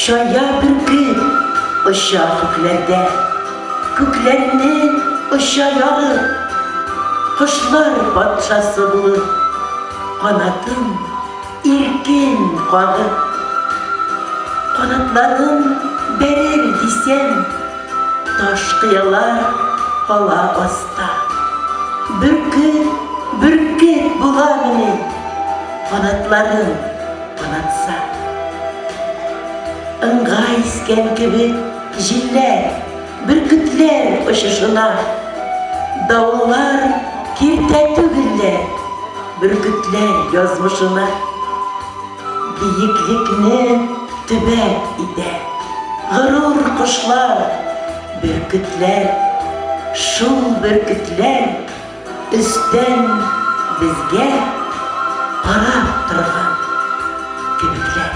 Чая бөркет оча күкләрдә, Күкләрне оча ярып, Кошлар патшасы булып, Канатын иркен кагып. Канатларын бәрер дисәм, Таш кыялар кала аста. Бөркет, бөркет була минем, Канатларым канатса. Ыңгай искән кебек җилләр, Бөркетләр очышына. Давыллар киртә түгелләр, Бөркетләр язмышына. Биеклекне төбәк итә. Горур кошлар, бөркетләр. Шул бөркетләр өстән безгә карап торган кебекләр.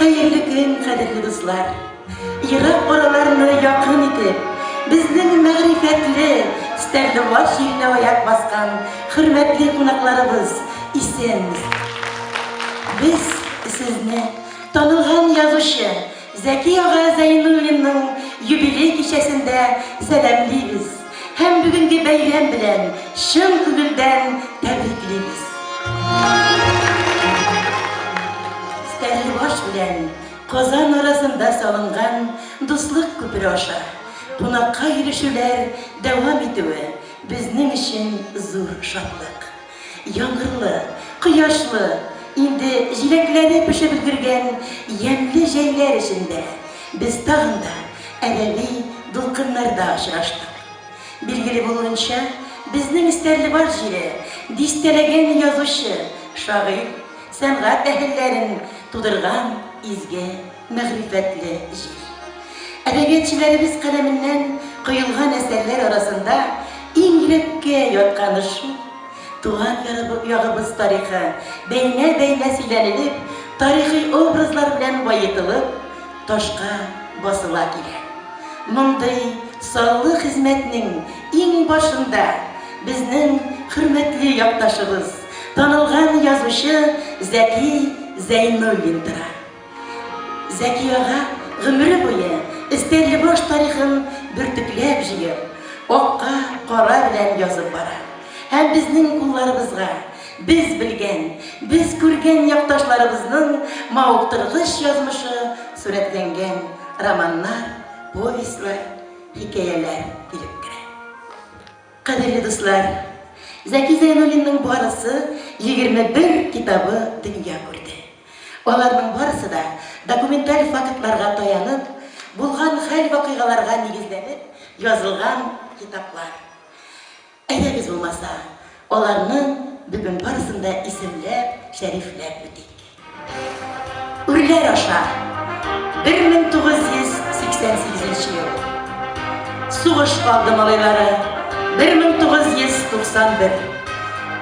Хәерле көн, кадерле дуслар! Ерак араларны якын итеп, безнең мәгърифәтле Стәрлебаш җиренә аяк баскан хөрмәтле кунакларыбыз, исәнмесез! Без сезне танылган язучы, Зәки ага Зәйнуллинның юбилей кичәсендә сәламлибез һәм бүгенге бәйрәм белән чын күңелдән тәбриклибез. Стәрлебаш белән Казан арасында салынган дуслык күпере аша кунакка йөрешүләр дәвам итүе безнең өчен зур шатлык. Яңгырлы, кояшлы, инде җиләкләре пешеп өлгергән ямьле җәйләр эчендә без тагын да әдәби дулкыннарда очраштык. Билгеле булуынча, безнең Стәрлебаш җире дистәләгән язучы, шагыйрь, сәнгать әһелләрен тудырган изге, мәгърифәтле җир. Әдәбиятчеләребез каләменнән коелган әсәрләр арасында иң йөрәккә ятканы шул, туган ягыбыз тарихы бәйнә-бәйнә сөйләнелеп, тарихи образлар белән баетылып, ташка басыла килә. Мондый саллы хезмәтнең иң башында безнең хөрмәтле якташыбыз, танылган язучы Зәки Зәйнуллин тора. Зәки ага гомере буе Эстәрлебаш тарихын бөртекләп җыеп, акка кара белән язып бара. Һәм безнең кулларыбызга без белгән, без күргән якташларыбызның мавыктыргыч язмышы сурәтләнгән романнар, повестьлар, хикәяләр килеп керә. Кадерле дуслар, Зәки Зәйнуллинның барысы 21 китабы дөнья күрде. Аларның барысы да документаль фактларга таянып, булган хәл-вакыйгаларга нигезләнеп язылган китаплар. Әйдәгез, булмаса, аларның бүген барысын да исемләп, шәрифләп үтик. Үрләр аша, 1988 ел. Сугыш алды малайлары, 1991.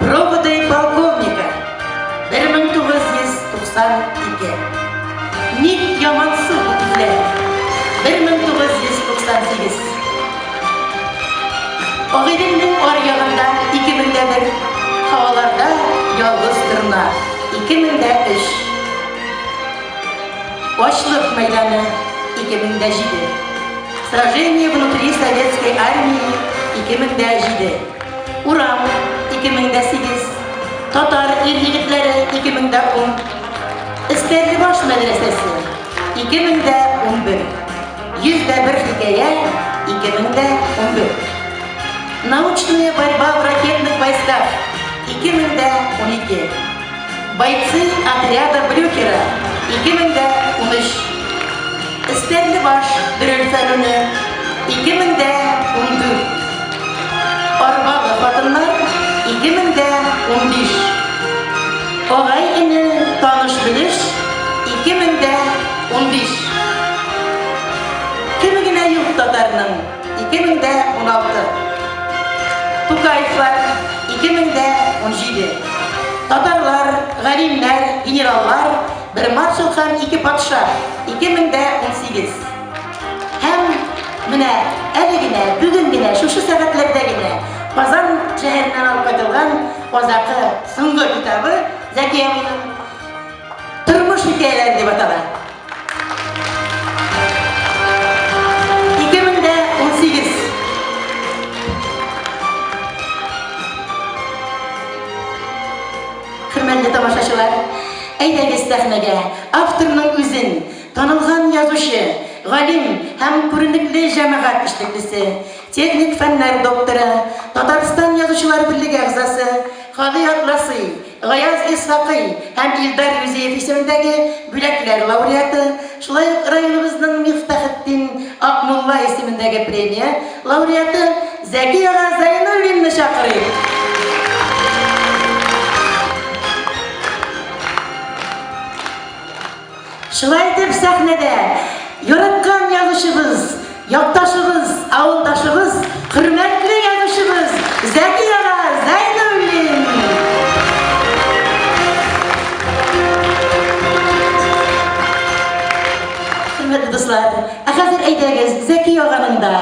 Проводы полковника, 1992. Ник ямансу бу күзләр, 1998. Агыйделнең аръягында, 2001. Һаваларда ялгыз торна, 2003. Ачлык мәйданы, 2007. Сражение внутри советской армии, 2007. Урам, 2008, Татар ир-егетләре, 2010, Эстәрлебаш мәдрәсәсе, 2011, 101 хикәя, 2011, Научная борьба в ракетных войсках, 2012, Бойцы отряда Блюхера, 2013. Эстәрлебаш Дөрел фәнүне, 2014. Арбалы хатыннар, 2015. Агай-эне, таныш-белеш, 2015. Кеме генә юк татарның, 2016. Тукаевлар, 2017. Татарлар, галимнәр, генераллар, бер маршал һәм ике патша, 2018. Һәм менә әле генә, бүген генә, шушы сәгатьләрдә генә Казан шәһәреннән алып кайтылган азакы соңгы китабы Зәки абыйның Тормыш хикәяләре дип атала. 2018. Хөрмәтле тамашачылар, әйдәгез сәхнәгә авторның үзен, танылган язучы, галим һәм күренекле җәмәгать эшлеклесе, техник фәннәр докторы, Татарстан Язучылар берлеге әгъзасы Һади Атласый, Гаяз Исхакый һәм Илдар Юзеев исемендәге бүләкләр лауреаты, шулай ук районыбызның Мифтахетдин Акмулла исемендәге премия лауреаты Зәки ага Зәйнуллинны чакырыйк. Шулай итеп, сәхнәдә яраткан язучыбыз, якташыбыз, авылдашыбыз, хөрмәтле язучыбыз Зәки ага Зәйнуллин! Хөрмәтле дуслар, ә хәзер әйдәгез, Зәки аганың да,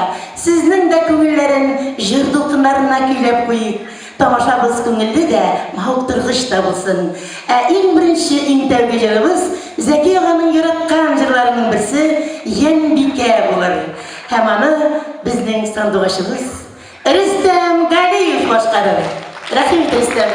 сезнең дә күңелләрен җыр дулкыннарына көйләп куйыйк. Тамашабыз күңелле дә, мавыктыргыч та булсын. Ә иң беренче, иң тәүге җырыбыз Зәки аганың яраткан җырларының берсе Йәнбикә булыр. Һәм аны безнең сандугачыбыз Рөстәм Галиев башкарыр. Рәхим ит, Рөстәм.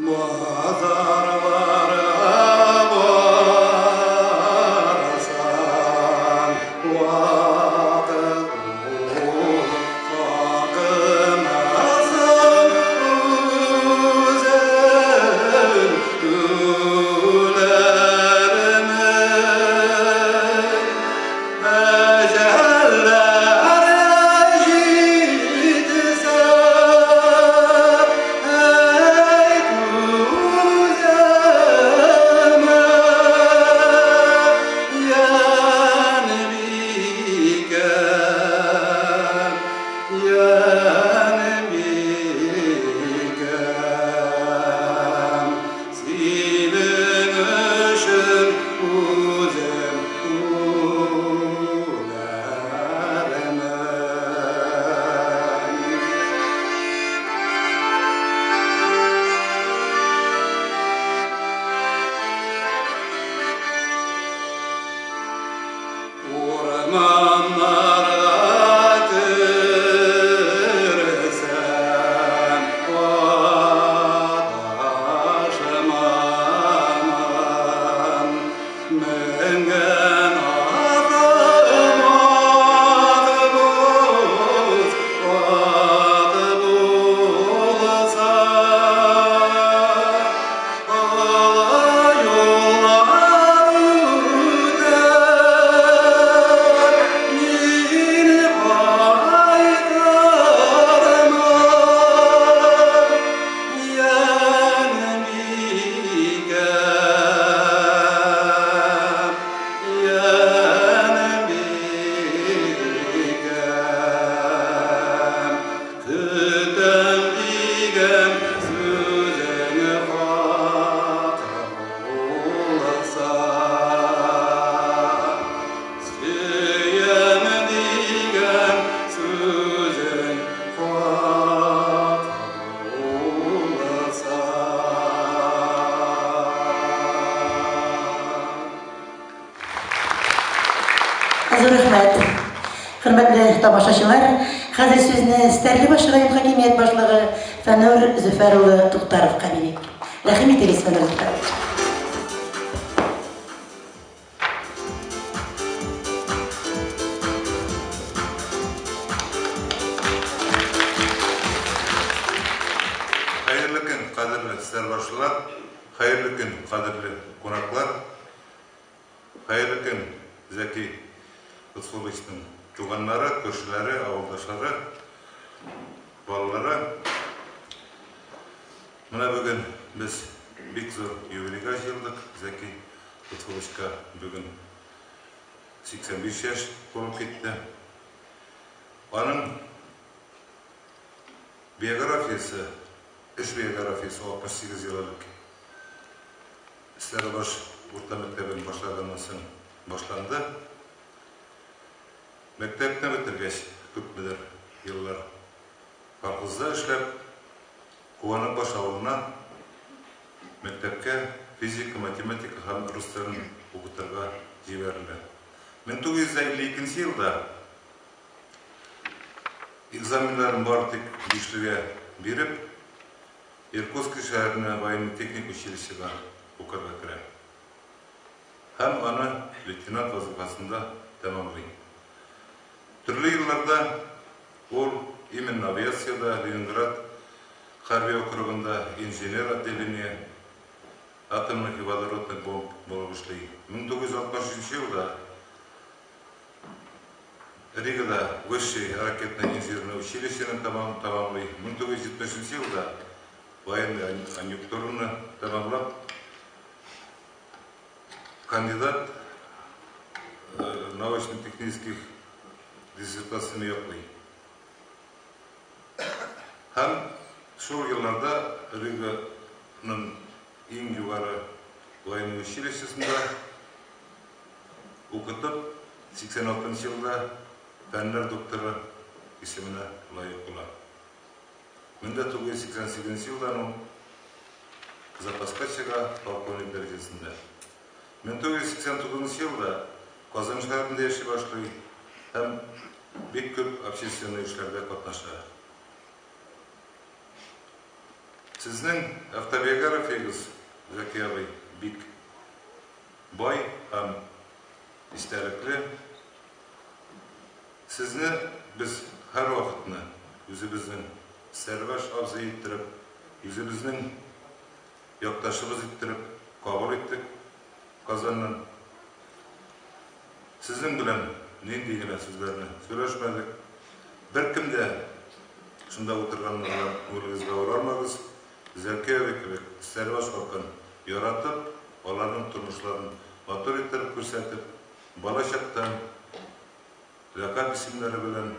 Базарларга барсаң, вакыт Хакымасың үзем түләрмен. Әҗәлләр җитсә, әй, түзәрмен. тамашачылар, хәзер сүзне Стәрлебаш район хакимият башлыгы Фәнүр Зөфәр улы Туктаровка бирик. Рәхим итегез, Фәнүр Зөфәрович. Хәерле көн, кадерле стәрлебашлылар! Хәерле көн, кадерле кунаклар! Хәерле көн, Зәки Лотфулловичның туганнары, күршеләре, авылдашлары, балалары. Менә бүген без бик зур юбилейга җыелдык. Зәки Лотфулловичка бүген 85 яшь тулып китте. Аның биографиясе, эш биографиясе 68 ел элек Стәрлебаш урта мәктәбен башлаганнан соң башланды. Мәктәпне бетергәч, күпмедер еллар колхозда эшләп, Куаныкбаш авылына мәктәпкә физика, математика һәм рус телен укытырга җибәрелә. 1952 елда экзаменнарын бары тик бишлегә биреп, Иркутски шәһәренә военно-техник училищега укырга керә һәм аны лейтенант вазыйфасында тәмамлый. Төрле елларда ул именно авиациядә, Ленинград хәрби округында инженер отделение атомных и водородных бомб булып эшли. 1963 елда Ригада Высшее ракетное инженерное училищены тәмамлый. 1970 елда военный конъюнктураны тәмамлап, кандидат научно-технических диссертацияне яклый. Һәм шул елларда Риганың иң югары военный училищесында Укытып, 86 нчы елда фәннәр докторы исеменә лаек була. 1988 нче елдан ул запаска чыга, полковник дәрәҗәсендә. 1989 нчы елда Казан шәһәрендә яши башлый һәм бик күп общественный эшләрдә катнаша. Сезнең автобиографиягез, Зәки абый, бик Бай һәм истәлекле. Сезне без һәрвакытны үзебезнең Сәрвәш абзый иттереп, үзебезнең якташыбыз иттереп кабул иттек Казаннан. Сезнең белән нинди генә сүзләрне сөйләшмәдек. Беркем дә шунда утырганнардан күңелегезгә оралмагыз. Зәки абый кебек Сәрвәш халкын яратып, аларның тормышларын матур иттереп күрсәтеп, балачактан ләкаб исемнәре белән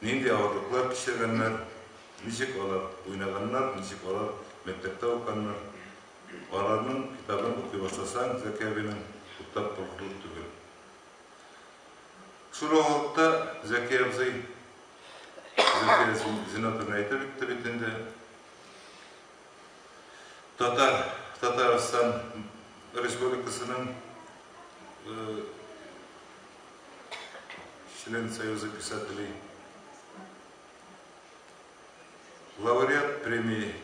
нинди авырлыклар кичергәннәр, ничек алар уйнаганнар, ничек алар мәктәптә укыганнар, аларның китабын укый башласаң, Зәки абыйның туктап торырлык түгел. Шул ук вакытта Зәки абзый Зөлфия Зиннатовна әйтеп үтте бит инде, Татар, Татарстан Республикасының член Союза писателей, лауреат премии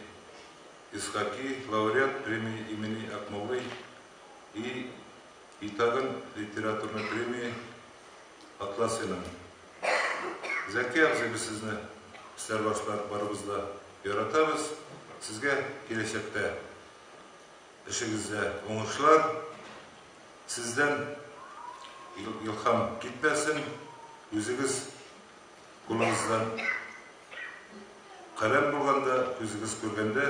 Исхаки, лауреат премии имени Акмуллы и и тагын литературной премии Атласиның. Зәки абзый, без сезне, Стәрлебашлар, барыбыз да яратабыз. Сезгә киләчәктә эшегездә уңышлар, сездән илһам китмәсен, үзегез кулыгыздан каләм булганда, күзегез күргәндә,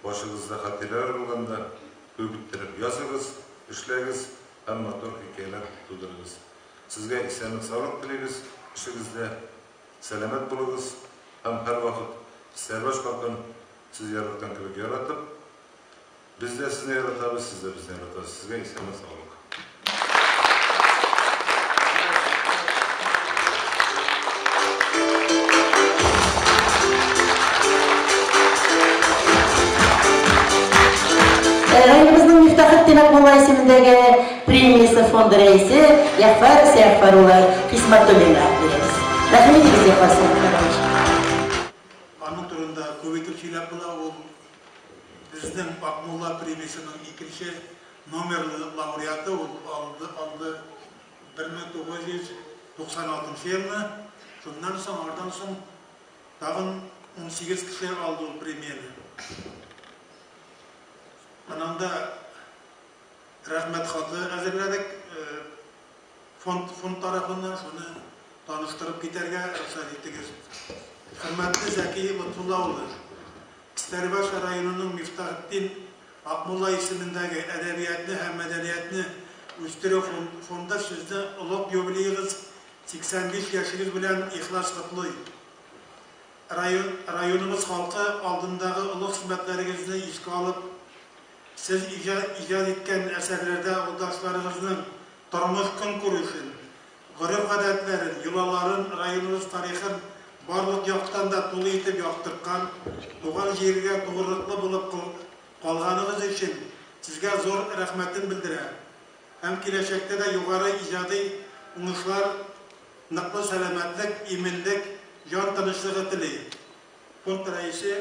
башыгызда хатирәләр булганда күп иттереп языгыз, эшләгез һәм матур хикәяләр тудырыгыз. Сезгә исәнлек-саулык телибез, эшегездә сәламәт булыгыз һәм һәрвакыт Стәрлебаш халкын сез яраткан кебек яратып, без дә сезне яратабыз, сез дә безне яратасыз. Сезгә исәнлек-саулык. Районыбызның Мифтахетдин Акмулла исемендәге Премиясе фонды рәисе Ягъфәр Сәяффар улы Хисмәтуллинга бирәбез. Рәхим итегез, Яфар Сәйдәхмәтович. Аның турында күп итеп сөйләп була. Ул безнең Акмулла премиясенең икенче номерлы лауреаты. Ул алды 1996 елны. Шуннан соң, ардан соң тагын 18 кеше алды ул премияне. Аннан да рәхмәт хаты әзерләдек фонд тарафыннан, шуны таныштырып китәргә рөхсәт итегез. Хөрмәтле Зәки Лотфулла улы, Стәрбаш районының Мифтахетдин Акмулла исемендәге әдәбиятны һәм мәдәниятне үстерү фонды сезне олуг юбилеегыз 85 яшегез белән ихлас котлый. Районыбыз халкы алдындагы олуг хезмәтләрегезне искә алып, сез иҗат иткән әсәрләрдә авылдашларыгызның тормыш көнкүрешен, гореф-гадәтләрен, йолаларын, районыбыз тарихын барлык яктан да тулы итеп яктырткан, туган җиргә тугрылыклы булып калганыгыз өчен сезгә зур рәхмәтен белдерә. Һәм киләчәктә дә югары иҗади уңышлар, ныклы сәламәтлек, иминлек, җан тынычлыгы тели. Фонд рәисе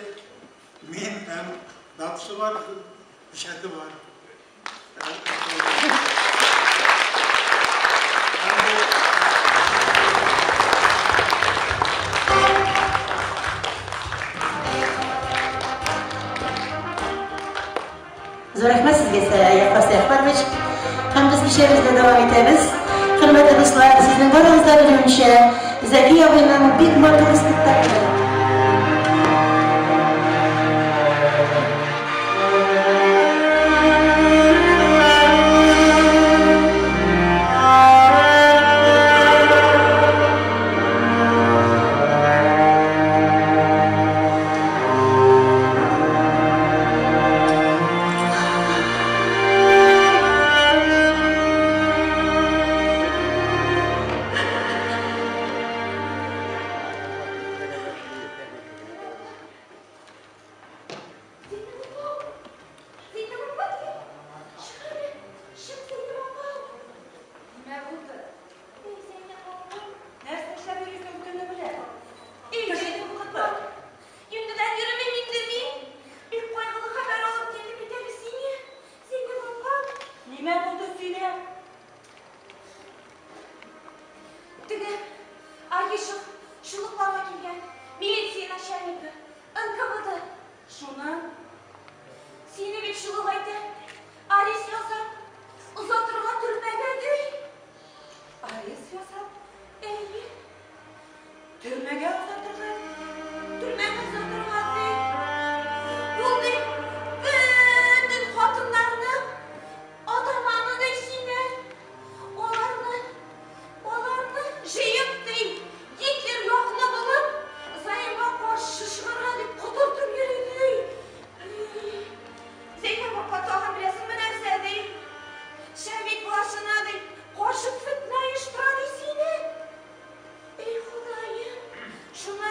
мин һәм датасы бар, печате бар. Зур рәхмәт сезгә, Яфар Сәяхмәтович. Һәм без кичәбезне дәвам итәбез. Хөрмәтле дуслар, сезнең барыгыз да белүенчә, Зәки абыйның бик матур спектакле. Шуны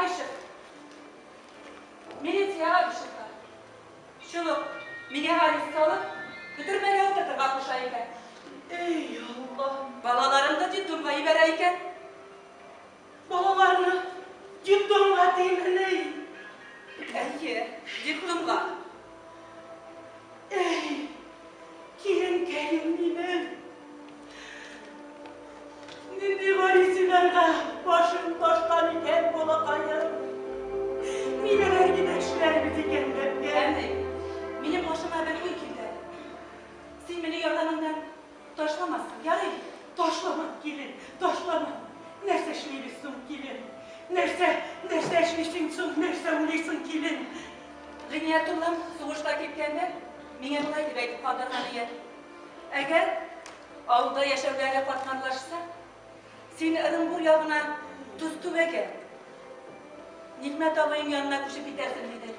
Абишев. Милиция Абишевка. Шул ук миңа арест салып, көтөрмәгә утыртырга куша икән. Эй, Аллам. Балаларын да детдомга җибәрә икән. Балаларны детдомга димени? Әйе, детдомга. Эй, киленкәем минем. Нинди гаризаларга башым ташкан икән, балакаем. Ниләр генә эшләрбез икән, бәбкәм. Әни, минем башыма бер уй килде. Син мине ярдәмеңнән ташламассың, ярый? Ташламам, килен, ташламам. Нәрсә эшлибез соң, килен? Нәрсә, нәрсә эшлисең соң, нәрсә уйлыйсың, килен? Гыйниятуллам сугышка киткәндә миңа болай дип әйтеп калдырган иде. Әгәр авылда яшәүләре катканлашса, син Ырынбур ягына Тузтүбәгә, Нигъмәт абыең янына күчеп китәрсең, диде.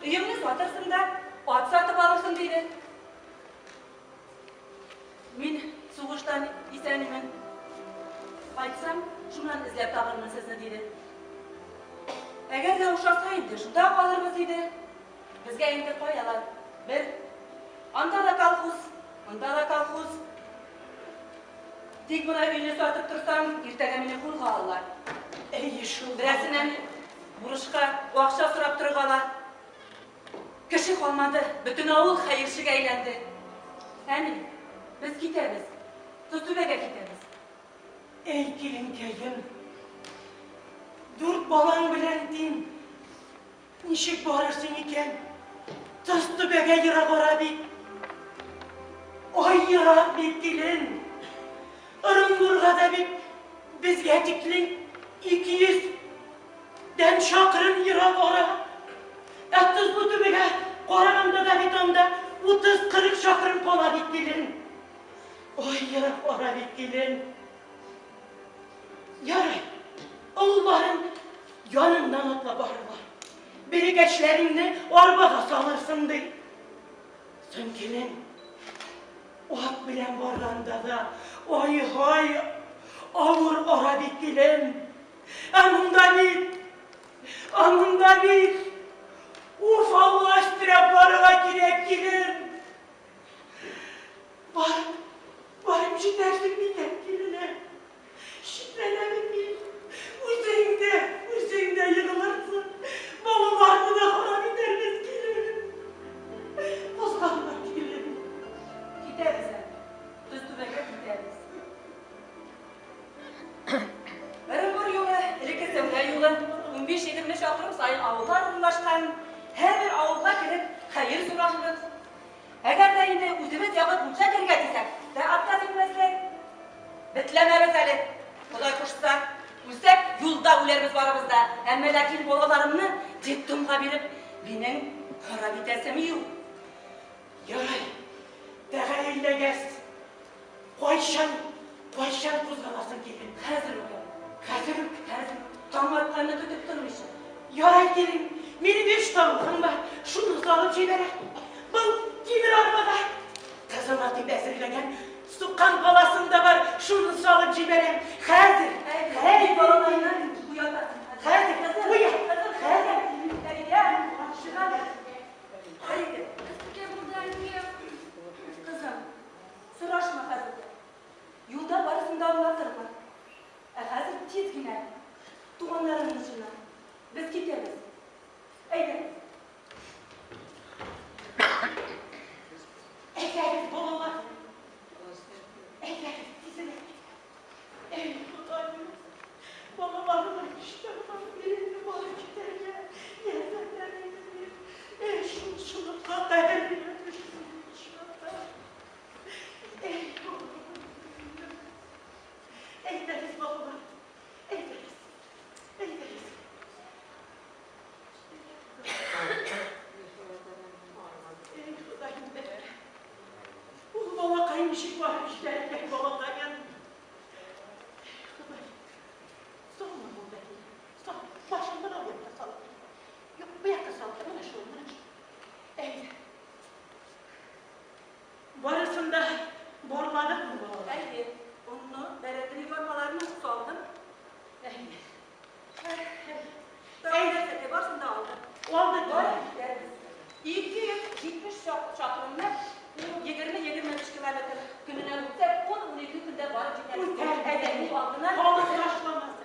Өеңне сатырсың да, ат сатып алырсың, диде. Мин сугыштан исән-имин кайтсам, шуннан эзләп табырмын сезне, диде. Әгәр дә ошаса инде, шунда калырбыз, диде. Безгә инде каялар? Бер. Анда да колхоз, монда да колхоз. Тик менә өйне сатып торсам, иртәгә мине кулга алалар. Әйе шул. Берәрсеннән бурычка акча сорап торырга ла кеше калмады. Бөтен авыл хәерчегә әйләнде. Әни, без китәбез. Тузтүбәгә китәбез. Эй, киленкәем. Дүрт балаң белән дим. Ничек барырсың икән? Тузтүбәгә ерак ара бит. Ай, ерак бит, килен. Ырынбурга да бит безгә тиклем 200 дән чакрым ерак ара. Ә Тузтүбәгә караганда да бит анда 30-40 чакрым кала бит, килен. Ай, ерак ара бит, килен. Ярый, олыларың яныңнан атлап барырлар. Бәләкәчләреңне арбага салырсың, ди. Соң, килен, ат белән барганда да, ай-һай, авыр ара бит, килен. Ә монда бит, ә монда бит, уфалла өстерәп барырга кирәк, килен. Барып, барып җитәрсең микән, киленем? Шикләнәмен мин. Үзең дә, үзең дә егылырсың. Балаларны да харап итәрбез, килен. Кузгалма, килен. Китәбез әле. Тузтүбәгә китәбез. Ырынбур юлы, элекке сәүдә юлы, 15-20 чакрым саен авыллар урнашкан. Һәрбер авылга кереп, хәер сорашырбыз. Әгәр дә инде үзебез ягып мунча керергә дисәк, тә отказ итмәсләр. Бетләмәбез әле. Ходай кушса, үлсәк, юлда үләрбез барыбыз да. Әмма ләкин балаларымны детдомга биреп, минем харап итәсем юк. Ярай, тәгаенләгәс, кайчан, кайчан кузгаласың, килен? Хәзер үк. Хәзер үк? Хәзер үк. Таң атканны көтеп тормыйча. Ярай, килен, минем өч тавыгым бар, шуны салып җибәрә. Был тимер арбага. Кызыма дип әзерләгән суккан баласым да бар, шуны салып җибәрәм. Хәзер, хәзер, балаларны уятасың. Хәзер, уя, хәзер. Кызым, сорашма хәзер. Юлда барысын да аңлатырмын. Ә хәзер тиз генә туганнарыңны җыйна. Без китәбез. Әйдә. Әйдәгез, балалар. Әйдәгез, тизрәк. Эй, Ходаем, балаларым. Алды барып җитәрбез. 270 чакрымны, 20-25 километр, көненә үтсәк, ун-12 көндә барып җитәрбез. Үтәр. Әйдә, юл алдына. Халык ташламас.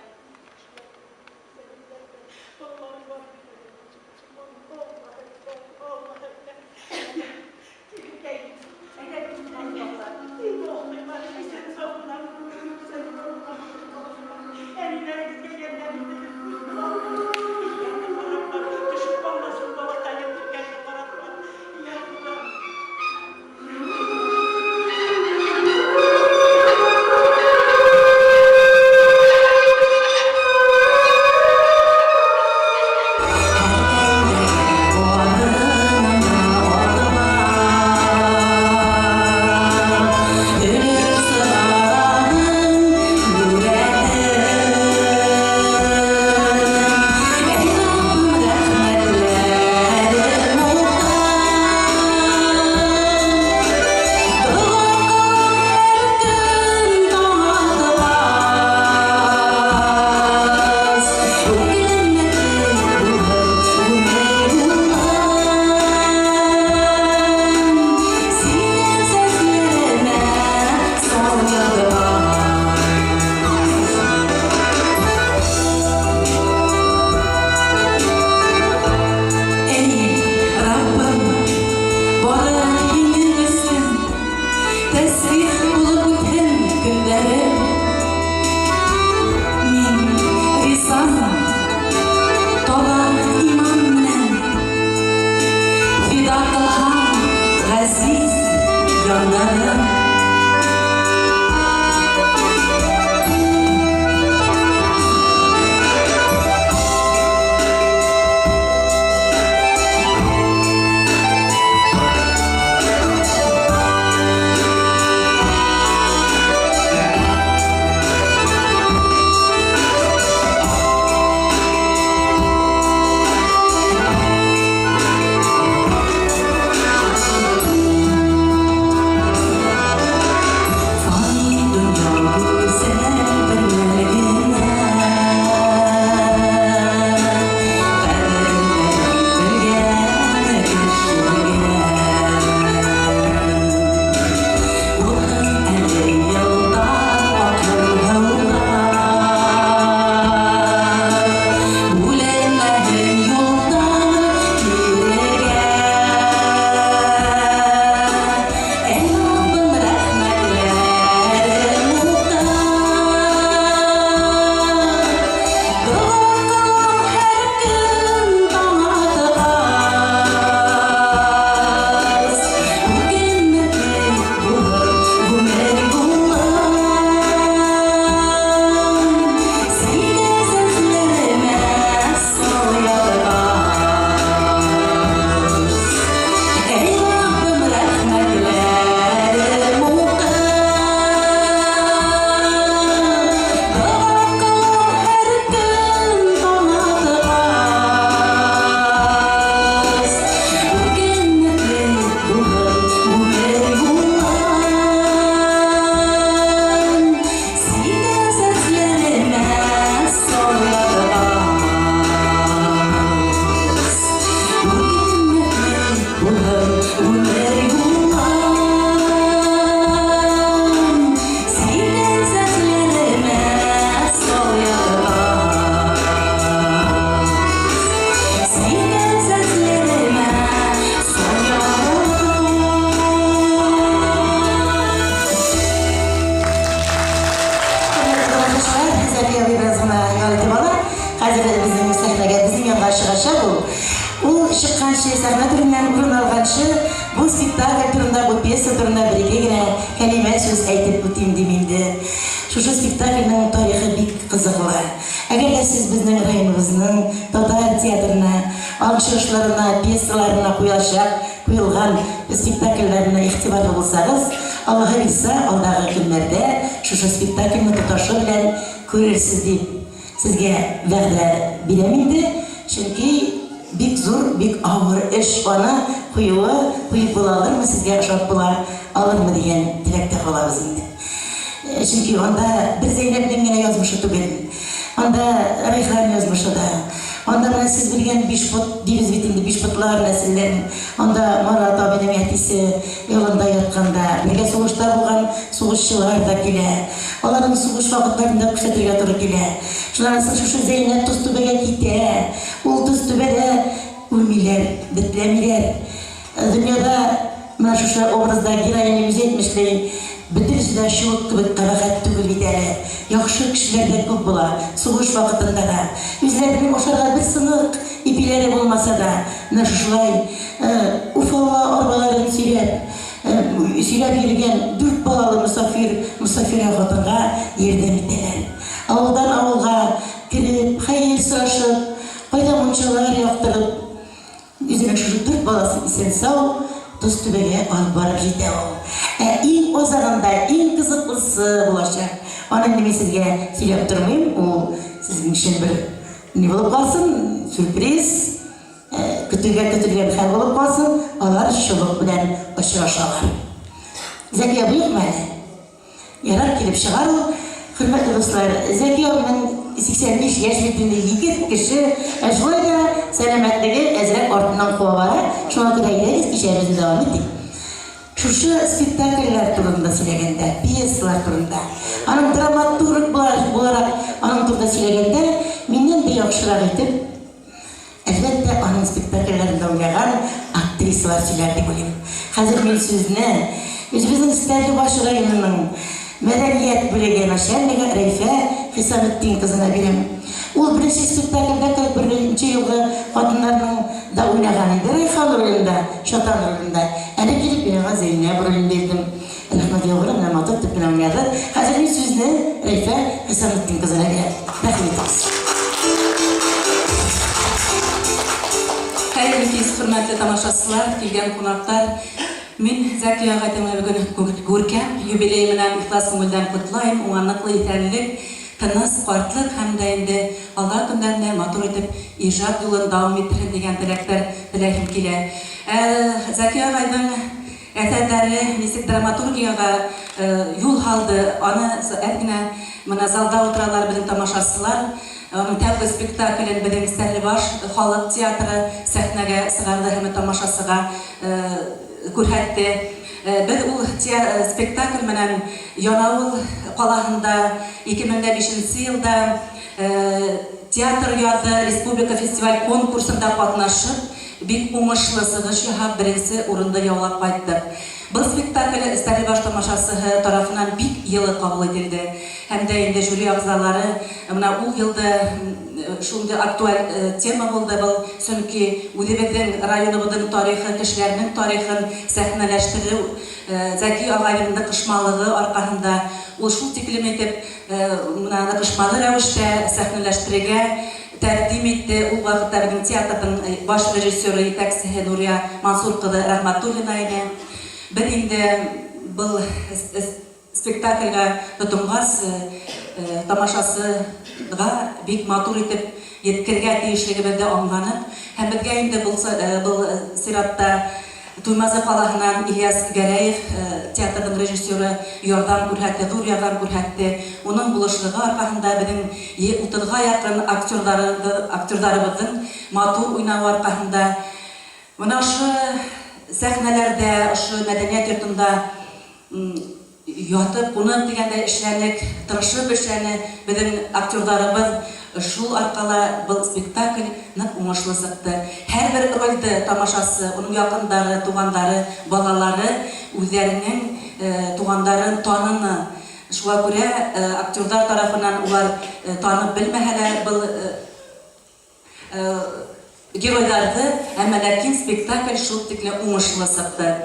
Чөнки анда бер Зәйнәпнең генә язмышы түгел. Анда Рәйхан язмышы да. Анда менә Менә сез белгән Бишпот дибез бит инде, Бишпотлар нәселен. Анда Марат абыйның әтисе янында ятканда, бергә сугышта булган сугышчылар да килә. Аларның сугыш вакытларын да күрсәтергә туры килә. Шуннан соң шушы Зәйнәп Тозтүбәгә китә. Ул Тозтүбәдә үлмиләр, бетләмиләр. Дөньяда менә шушы образда героиня үзе әйтмешли, бөтенесе дә чулок кебек кабахәт түгел бит әле. Яхшы кешеләр дә күп була, сугыш вакытында да. Үзләренең ашарга бер сынык ипиләре булмаса да, менә шушылай Уфага арбаларын сөйрәп, сөйрәп йөргән дүрт балалы мосафир, мосафирә хатынга ярдәм итәләр. Авылдан авылга кереп, хәер сорашып, кайда мунчалар яктырып, Үзенең шушы дүрт баласын исән-сау Тозтүбәгә алып барып җитә ул. Ә иң азагында иң кызыклысы булачак. Аны инде мин сезгә сөйләп тормыйм, ул сезнең өчен бер ни булып калсын, сюрприз, көтелгән көтелгән хәл булып калсын, алар чыбык белән очрашалар. Зәки абый юкмы әле? Ярар, килеп чыгар ул. Хөрмәтле дуслар, Зәки абыйның 85 яшь бит инде, егет кеше, ә шулай да сәламәтлеге әзрәк артыннан куа бара, шуңа күрә әйдәгез, кичәбезне дәвам итик. Шушы спектакльләр турында сөйләгәндә, пьесалар турында, аның драматург буларак аның турында сөйләгәндә, миннән дә яхшырак итеп, Әлбәттә, аның спектакльләрендә уйнаган актрисалар сөйләр дип уйлыйм. Хәзер мин сүзне үзебезнең Стәрлебаш районының мәдәният бүлеге начальнигы Рәйфә Хисаметдин кызына бирәм. Ул беренче спектакльдә 41 нче елгы хатыннарның да уйнаган иде, Рәйхан ролендә, Чатан ролендә. Әле килеп мин аңа Зәйнәб ролен бирдем. Рәхмәт яугыры, менә матур итеп кенә уйнады. Хәзер мин сүзне Рәйфә Хисаметдин кызына бирәм. Рәхим итегез. Хәерле кич, хөрмәтле тамашачылар, килгән кунаклар. Мин Зәки агайны бүген күркәм юбилее белән ихлас күңелдән котлыйм. Уңа ныклы исәнлек, тыныч картлык һәм дә инде алда көннәрне матур итеп иҗат юлын дәвам иттерһен дигән теләкләр теләгем килә. Ә Зәки агайның Әсәрләре ничек драматургиягә юл һалды, аны әз генә менә залда утыралар безнең тамашачылар. Аның тәүге спектаклен безнең Стәрлебаш халык театры сәхнәгә чыгарды һәм тамашачыга күрһәтте. Без ул спектакль белән Янаул калаһында 2005 нче елда Театр язы республика фестиваль-конкурсында катнашып, бик уңышлы сыгыш яһап, беренче урынды яулап кайттык. Был спектакль Стәрлебаш тамашасыһы тарафыннан бик елы кабул ителде. Һәм дә инде жюри әгъзалары менә ул елды шундый актуаль тема булды был, чөнки үзебезнең районыбызның тарихы, кешеләрнең тарихын сәхнәләштерү Зәки агайның ныкышмалыгы аркаһында ул шул тиклем итеп менә ныкышмалы рәвештә сәхнәләштерергә тәкъдим итте. Ул вакытта безнең театрның баш режиссеры, җитәкчеһе Нурия Мансур кызы Рәхмәтуллина иде. Без инде был спектакльгә тотынгач, тамашасыга бик матур итеп еткергә тиешлегебезне аңланып, һәм безгә инде был был сиратта Туймазы калаһыннан Ильяс Гәрәев, театрның режиссеры, ярдәм күрһәтте, зур ярдәм күрһәтте. Уның булышлыгы аркаһында безнең утызга якын актерларыбызның матур уйнавы аркаһында менә ошо сәхнәләрдә, ошо мәдәният йортында Ятып, кунып дигәндәй эшләнек, тырышып эшләне безнең актерларыбыз, шул аркала был спектакль нык уңышлы сыкты. Һәрбер рольде тамашасы, уның якындары, тугандары, балалары үзләренең тугандарын таныны. Шуңа күрә актерлар тарафыннан улар танып белмәһәләр был Геройларды, әмма ләкин спектакль шул тикле уңышлы сыкты.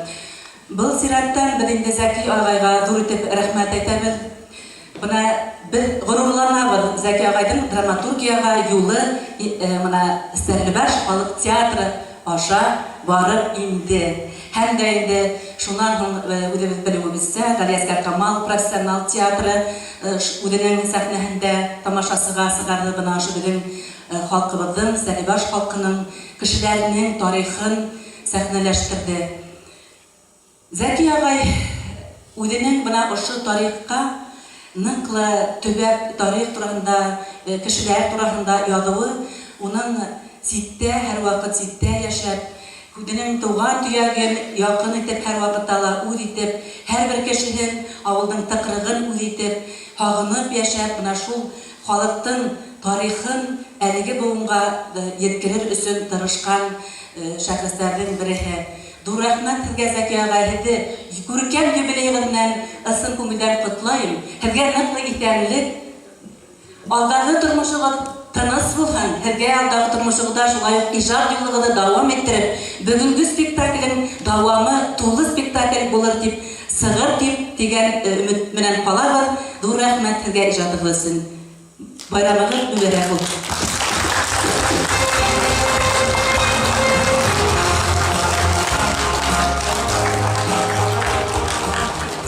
Был зираттан без инде Зәки агайга зур итеп рәхмәт әйтәбез. Менә без горурланабыз Зәки агайның драматургиягә юлы менә Стәрлебаш халык театры аша барып инде. Һәм дә инде шуннан һуң үзебез белүебезчә, Галиәсгар Камал профессионал театры үзенең сәхнәһендә тамашасыга сыгарды бына ошо безнең халкыбызның, Стәрлебаш халкының, кешеләренең тарихын сәхнәләштерде. Зәки агай үзенең менә ошо тарихка ныклы төбәп тарих турында, кешеләр турасында язуы уның. читтә, һәрвакыт читтә яшәп, үзенең туган төяген якын итеп, һәрвакытта ла үз итеп, һәрбер кешеһен, авылның тыкрыгын үз итеп, һагынып яшәп, менә шул халыктың тарихын әлеге буынга йиткерер өчен тырышкан шәхесләрнең береһе. Зур рәхмәт сезгә, Зәки агай, һезе күркәм юбилеегыз белән ысын күңелдән котлаем. Һезгә ныклы исәнлек, алдагы тормышыгыз тыныс булһын, һезгә алдагы тормышыгызда шулай ук иҗат юлыгызны дәвам иттереп, бүгенге спектакльнең дәвамы тулы спектакль булыр дип, сыгыр дип дигән өмет белән калабыз. Зур рәхмәт һезгә иҗатыгыз өчен. Байрамыгыз мөбарәк булсын!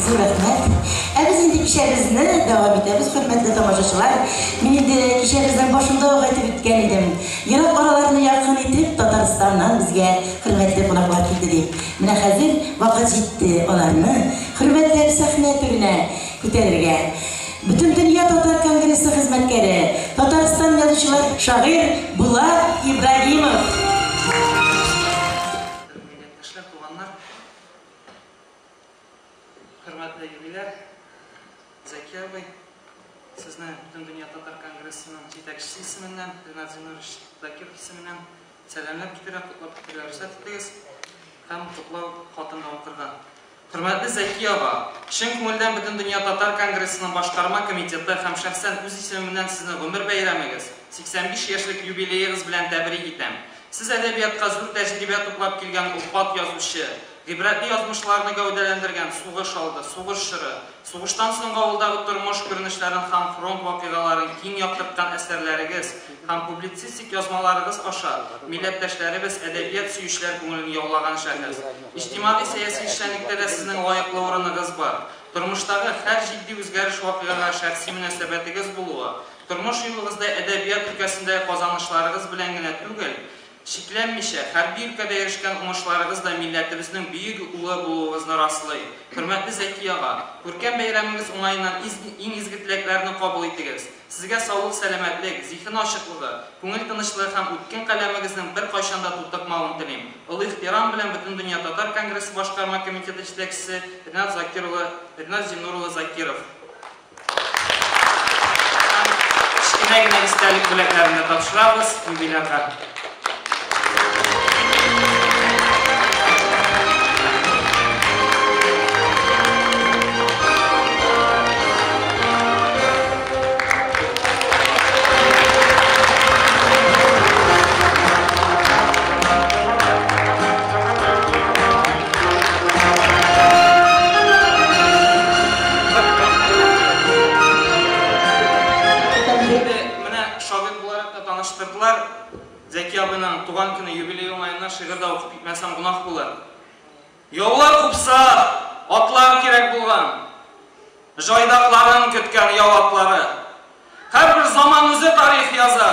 Зур рәхмәт. Ә без инде кичәбезне дәвам итәбез, хөрмәтле тамашачылар. Мин инде кичәбезнең башында ук әйтеп үткән идем. Ерак араларны якын итеп, Татарстаннан безгә хөрмәтле кунаклар килде дип. Менә хәзер вакыт җитте аларны хөрмәтләп сәхнә түренә күтәрергә. Бөтендөнья татар конгрессы хезмәткәре, Татарстан язучылар шагыйрь Булат Ибрагимов. Милләттәшләр, туганнар, хөрмәтле юбиляр Зәки абый, сезне Бөтендөнья татар конгрессының җитәкчесе исеменнән, Ринат Зиннурович Закиров исеменнән сәламләп китәргә, котлап китәргә рөхсәт итегез һәм котлау хатын да укырга. Хөрмәтле Зәки ага, чын күңелдән Бөтендөнья татар конгрессының башкарма комитеты һәм шәхсән үз исемемнән сезне гомер бәйрәмегез, 85 яшьлек юбилеегыз белән тәбрик итәм. Сез әдәбиятка зур тәҗрибә туплап килгән олпат язучы. Гыйбрәтле язмышларны гәүдәләндергән Сугыш алды, сугыш чоры, сугыштан соңгы авылдагы тормыш күренешләрен һәм фронт вакыйгаларын киң яктырткан әсәрләрегез һәм публицистик язмаларыгыз аша милләттәшләребез, әдәбият сөючеләр күңелен яулаган шәхес. Иҗтимагый-сәяси эшчәнлектә дә сезнең лаеклы урыныгыз бар. Тормыштагы һәр җитди үзгәреш-вакыйгага шәхси мөнәсәбәтегез булуы, тормыш юлыгызда әдәбият өлкәсендәге казанышларыгыз белән генә түгел, чикләнмичә, хәрби өлкәдә ирешкән уңышларыгыз да милләтебезнең бөек улы булуыгызны раслый. Хөрмәтле Зәки ага, күркәм бәйрәмегез уңаеннан иң изге теләкләрне кабул итегез. Сезгә саулык-сәламәтлек, зиһен ачыклыгы, күңел тынычлыгы һәм үткен каләмегезнең беркайчан да тутыкмавын телим. Олы ихтирам белән Бөтендөнья татар конгрессы башкарма комитеты җитәкчесе Ринат Закир улы Ринат Зиннур улы Закиров. Һәм кечкенә генә истәлек бүләкләрен дә тапшырабыз юбилярга. Менә шагыйрь буларак та таныштырдылар. Зәки абыйның туган көне юбилее уңаеннан шигырь дә укып китмәсәм гөнаһ булыр. Яулар купса, атлар кирәк булган. Җайдакларын көткән яу атлары. Һәрбер заман үзе тарих яза.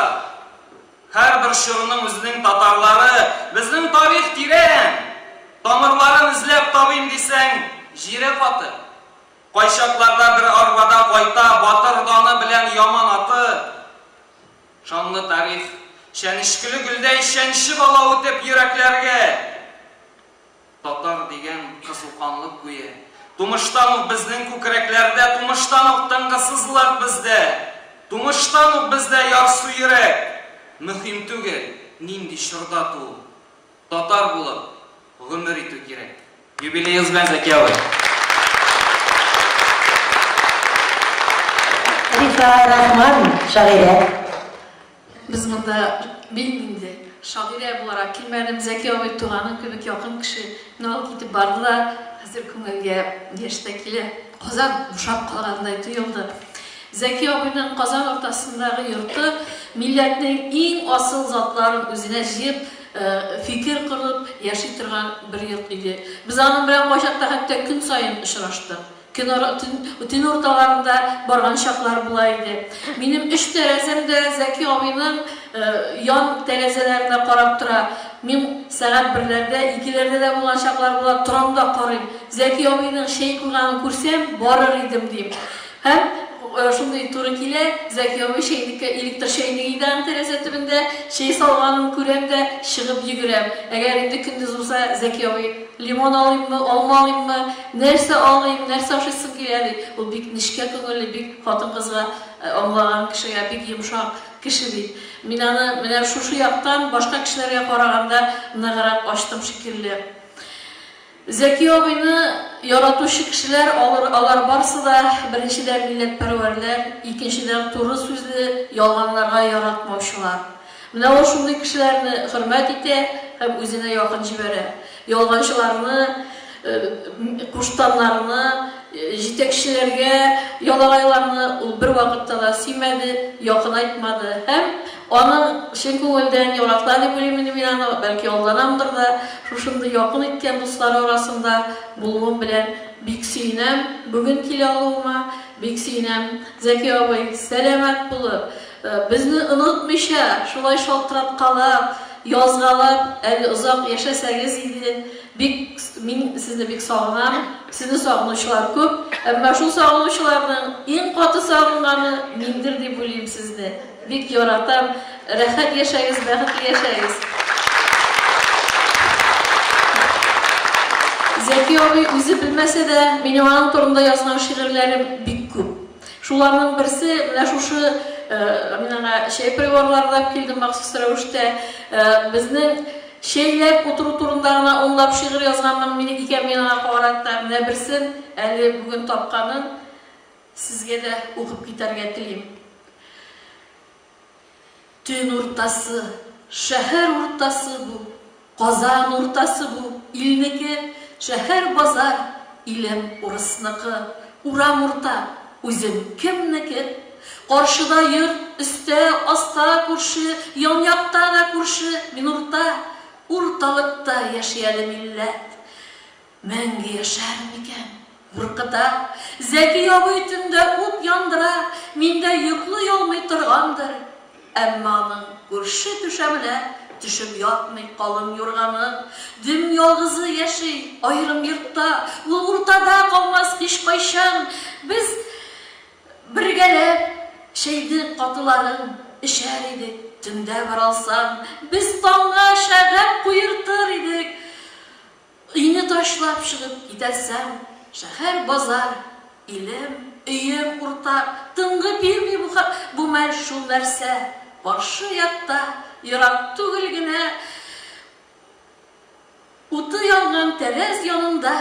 Һәрбер чорның үзенең татарлары. Безнең тарих тирән. Тамырларын эзләп табыйм дисәң, җире каты. Кайчакларда бер арбада кайта батыр даны белән яман аты. Шанлы тарих, чәнечкеле гөлдәй чәнчеп ала үтеп йөрәкләргә. Татар дигән кызу канлык гүя. Тумыштан ук безнең күкрәкләрдә, Тумыштан ук тынгысызлык бездә. Тумыштан ук бездә ярсу йөрәк. Мөһим түгел, нинди чорда туу. Татар булып гомер итү кирәк. Юбилеегыз белән, Зәки абый! Рифа Рахман, шагыйрә. Без монда, мин инде шагыйрә буларак килмәдем, Зәки абый туганым кебек якын кеше. Менә ул китеп барды да, хәзер күңелгә яшь тә килә. Казан бушап калгандай тоелды. Зәки абыйның Казан уртасындагы йорты милләтнең иң асыл затларын үзенә җыеп, фикер корып яши торган бер йорт иде. Без аның белән кайчакта хәтта көн саен очраштык. Көн ара, төн, төн урталарында барган чаклар була иде. Минем өч тәрәзәм дә Зәки абыйның ян тәрәзәләренә карап тора. Мин сәгать берләрдә, икеләрдә дә булган чаклар була, торам да карыйм. Зәки абыйның чәй куйганын күрсәм, барыр идем, дим. Һәм Шундый туры килә, Зәки абый чәйнеккә электр чәйнеге иде аның тәрәзә төбендә, чәй салганын күрәм дә, чыгып йөгерәм. Әгәр инде көндез булса, Зәки абый, лимон алыйммы, алма алыйммы, нәрсә алыйм, нәрсә ашыйсың килә, ди. Ул бик нечкә күңелле, бик хатын-кызга аңлаган кешегә бик йомшак кеше бит. Мин аны менә шушы яктан башка кешеләргә караганда ныграк ачтым шикелле. Зәки абыйны яратучы кешеләр алыр алар барсы да, беренчедән, милләтпәрвәрләр, икенчедән, туры сүзле, ялганларга яратмаучылар. Менә ул шундый кешеләрне хөрмәт итә һәм үзенә якын җибәрә. Ялганчыларны, куштаннарны, җитәкчеләргә ялагайларны ул бервакытта да сөймәде, якынайтмады һәм Аның чын күңелдән ярата дип уйлыйм инде мин аны, бәлки алданамдыр да, шушындый якын иткән дуслары арасында булуым белән бик сөенәм, бүген килә алуыма бик сөенәм. Зәки абый, сәламәт булып, безне онытмыйча, шулай шалтыраткалап, язгалап, әле озак яшәсәгез иде. Бик, мин сезне бик сагынам, сезне сагынучылар күп, әмма шул сагынучыларның иң каты сагынганы миндер дип уйлыйм сезне. Бик яратам. Рәхәт яшәгез, бәхетле яшәгез. Зәки абый үзе белмәсә дә, минем аның турында язган шигырьләрем бик күп. Шуларның берсе менә шушы, мин аңа чәй приборлары да алып килдем махсус рәвештә. Безнең чәйләп утыру турында гына унлап шигырь язганмын мин икән мин аңа карата. Менә берсен әле бүген тапканын Сезгә дә укып китәргә телим. Төн уртасы, шәһәр уртасы бу, Казан уртасы бу, илнеке, Шәһәр базар, илем урысныкы, Урам урта, үзем кемнеке? Каршыда йорт, өстә, аста күрше, Ян-якта да күрше, мин урта, Урталыкта яши әле милләт. Мәңге яшәр микән? Куркыта. Зәки абый төндә ут яндыра, миндә йоклый алмый торгандыр. Әмма аның күрше түшәменә төшеп ятмый калын юрганы. Дөм ялгызы яши аерым йортта, ул уртада калмас һичкайчан. Без бергәләп чәйнең катыларын эчәр идек, төндә бара алсам, без таңгача гәп куертыр идек. Өйне ташлап чыгып китәрсәм, шәһәр-базар, илем, өем уртак, тынгы бирми бу бу мәл шул нәрсә, каршы якта, ерак түгел генә, уты янган тәрәз янында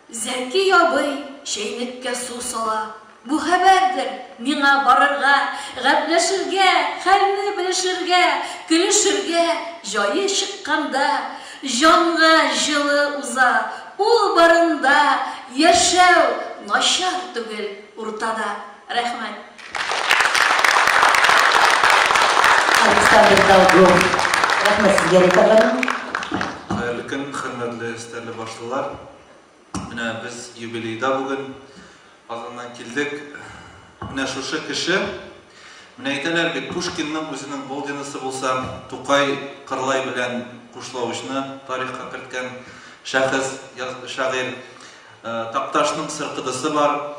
Зәки абый чәйнеккә су сала. Бу хәбәрдер, миңа барырга, гәпләшергә, хәлне белешергә, көлешергә җае чыкканда, җанга җылы уза, ул барында яшәү начар түгел уртада. Рәхмәт. Александр Долгов. Рәхмәт сезгә, Рита ханым. Хәерле көн, хөрмәтле стәрлебашлылар! Менә без юбилейда бүген Казаннан килдек. Менә шушы кеше, менә әйтәләр бит, Пушкинның үзенең Болдинасы булса, Тукай Кырлай белән Кушлавычны тарихка керткән шәхес, шагыйрь. Такташның Сыркыдысы бар.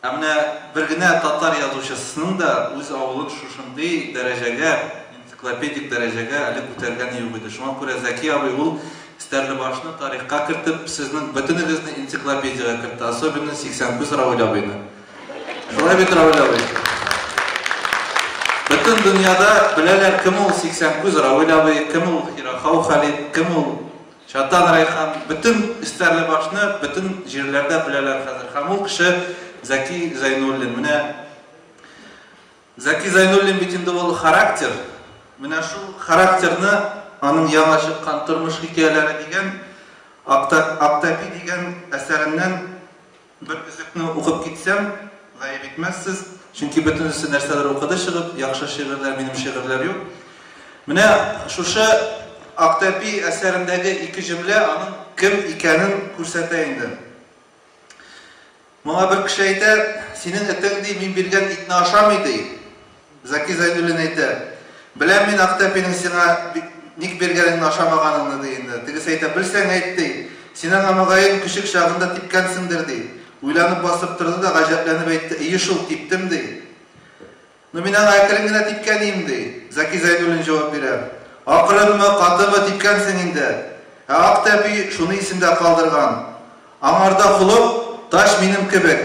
Ә менә бер генә татар язучысының да үз авылын шушындый дәрәҗәгә, энциклопедик дәрәҗәгә әле күтәргәне юк иде. Шуңа күрә Зәки абый ул Стәрлебашны тарихка кертеп, сезнең бөтенегезне энциклопедиягә кертте, особенно 80 күз Равил абыйны. Шулай бит, Равил абый? Бөтен дөньяда беләләр, кем ул 80 күз Равил абый, кем ул Хирахау Халид, кем ул Чатан Рәйхан, бөтен Стәрлебашны бөтен җирләрдә беләләр хәзер. Һәм ул кеше Зәки Зәйнуллин. Менә Зәки Зәйнуллин бит инде ул характер. Менә шул характерны аның яңа чыккан Тормыш хикәяләре дигән Актәпи дигән әсәреннән Бер өзекне укып китсәм, гаеп итмәссез, чөнки бөтенесе нәрсәдер укыды чыгып, яхшы шигырьләр, минем шигырьләр юк. Менә шушы Актәпи әсәрендәге ике җөмлә аның кем икәнен күрсәтә инде. Моңа бер кеше әйтә, синең этең, ди, мин биргән итне ашамый, ди. Зәки Зәйнуллин әйтә, Беләм мин Актәпинең сиңа ник биргәнеңне ашамаганыңны, ди инде. Тегесе әйтә, Белсәң, әйт, ди. Син аңа, мөгаен, көчек чагында типкәнсеңдер, ди. Уйланып басып торды да, гаҗәпләнеп әйтте, Ие шул, типтем, ди. Ну, мин аңа әкрен генә типкән идем, ди. Зәки Зәйнуллин җавап бирә. Акрынмы, катымы типкәнсең инде. Ә Ак тәпи шуны исендә калдырган. Аңарда холык, тач минем кебек.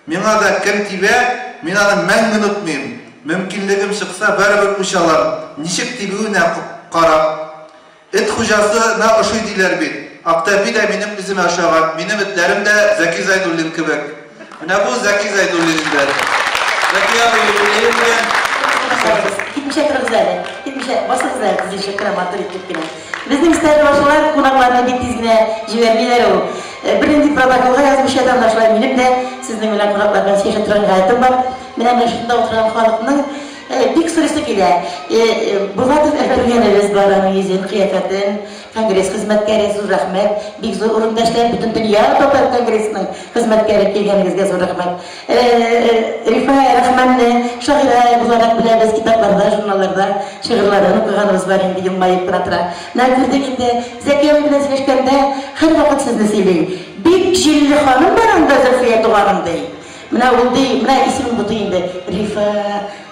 Миңа да кем тибә, мин аны мәңге онытмыйм. Мөмкинлегем чыкса, барыбер үч алам, ничек тибүенә карап. Эт хуҗасы на ошый диләр бит. Актәпи дә минем үземә ошаган, минем этләрем дә Зәки Зәйнуллин кебек. Менә бу Зәки Зәйнуллин инде. Зәки абый юбилее белән. Китмичә торыгыз әле. Китмичә, басыгыз әле тезелешеп кенә, матур итеп кенә. Безнең стәрлебашлылар кунакларны бик тиз генә җибәрмиләр ул. Бернинди протоколга язмыйча да, менә шулай минем дә сезнең белән кунаклар белән сөйләшә торган гадәтем бар. Менә менә шунда утырган халыкның Бик сорыйсы килә. Булатов әфәндебез бар, аның йөзен, кыяфәтен, конгресс хезмәткәре, зур рәхмәт. Бик зур урында эшләп, Бөтендөнья татар конгрессының хезмәткәре, килгәнегезгә зур рәхмәт. Рифа Рахманны шагыйрә буларак беләбез, китапларда, журналларда шигырьләрен укыганыбыз бар инде, елмаеп кына тора. Менә күрдек инде, Зәки абый белән сөйләшкәндә, һәрвакыт сезне сөйли. Бик җилле ханым бар анда, Зөлфия туганым, ди. Менә ул ди, менә исемен бутый инде, Рифа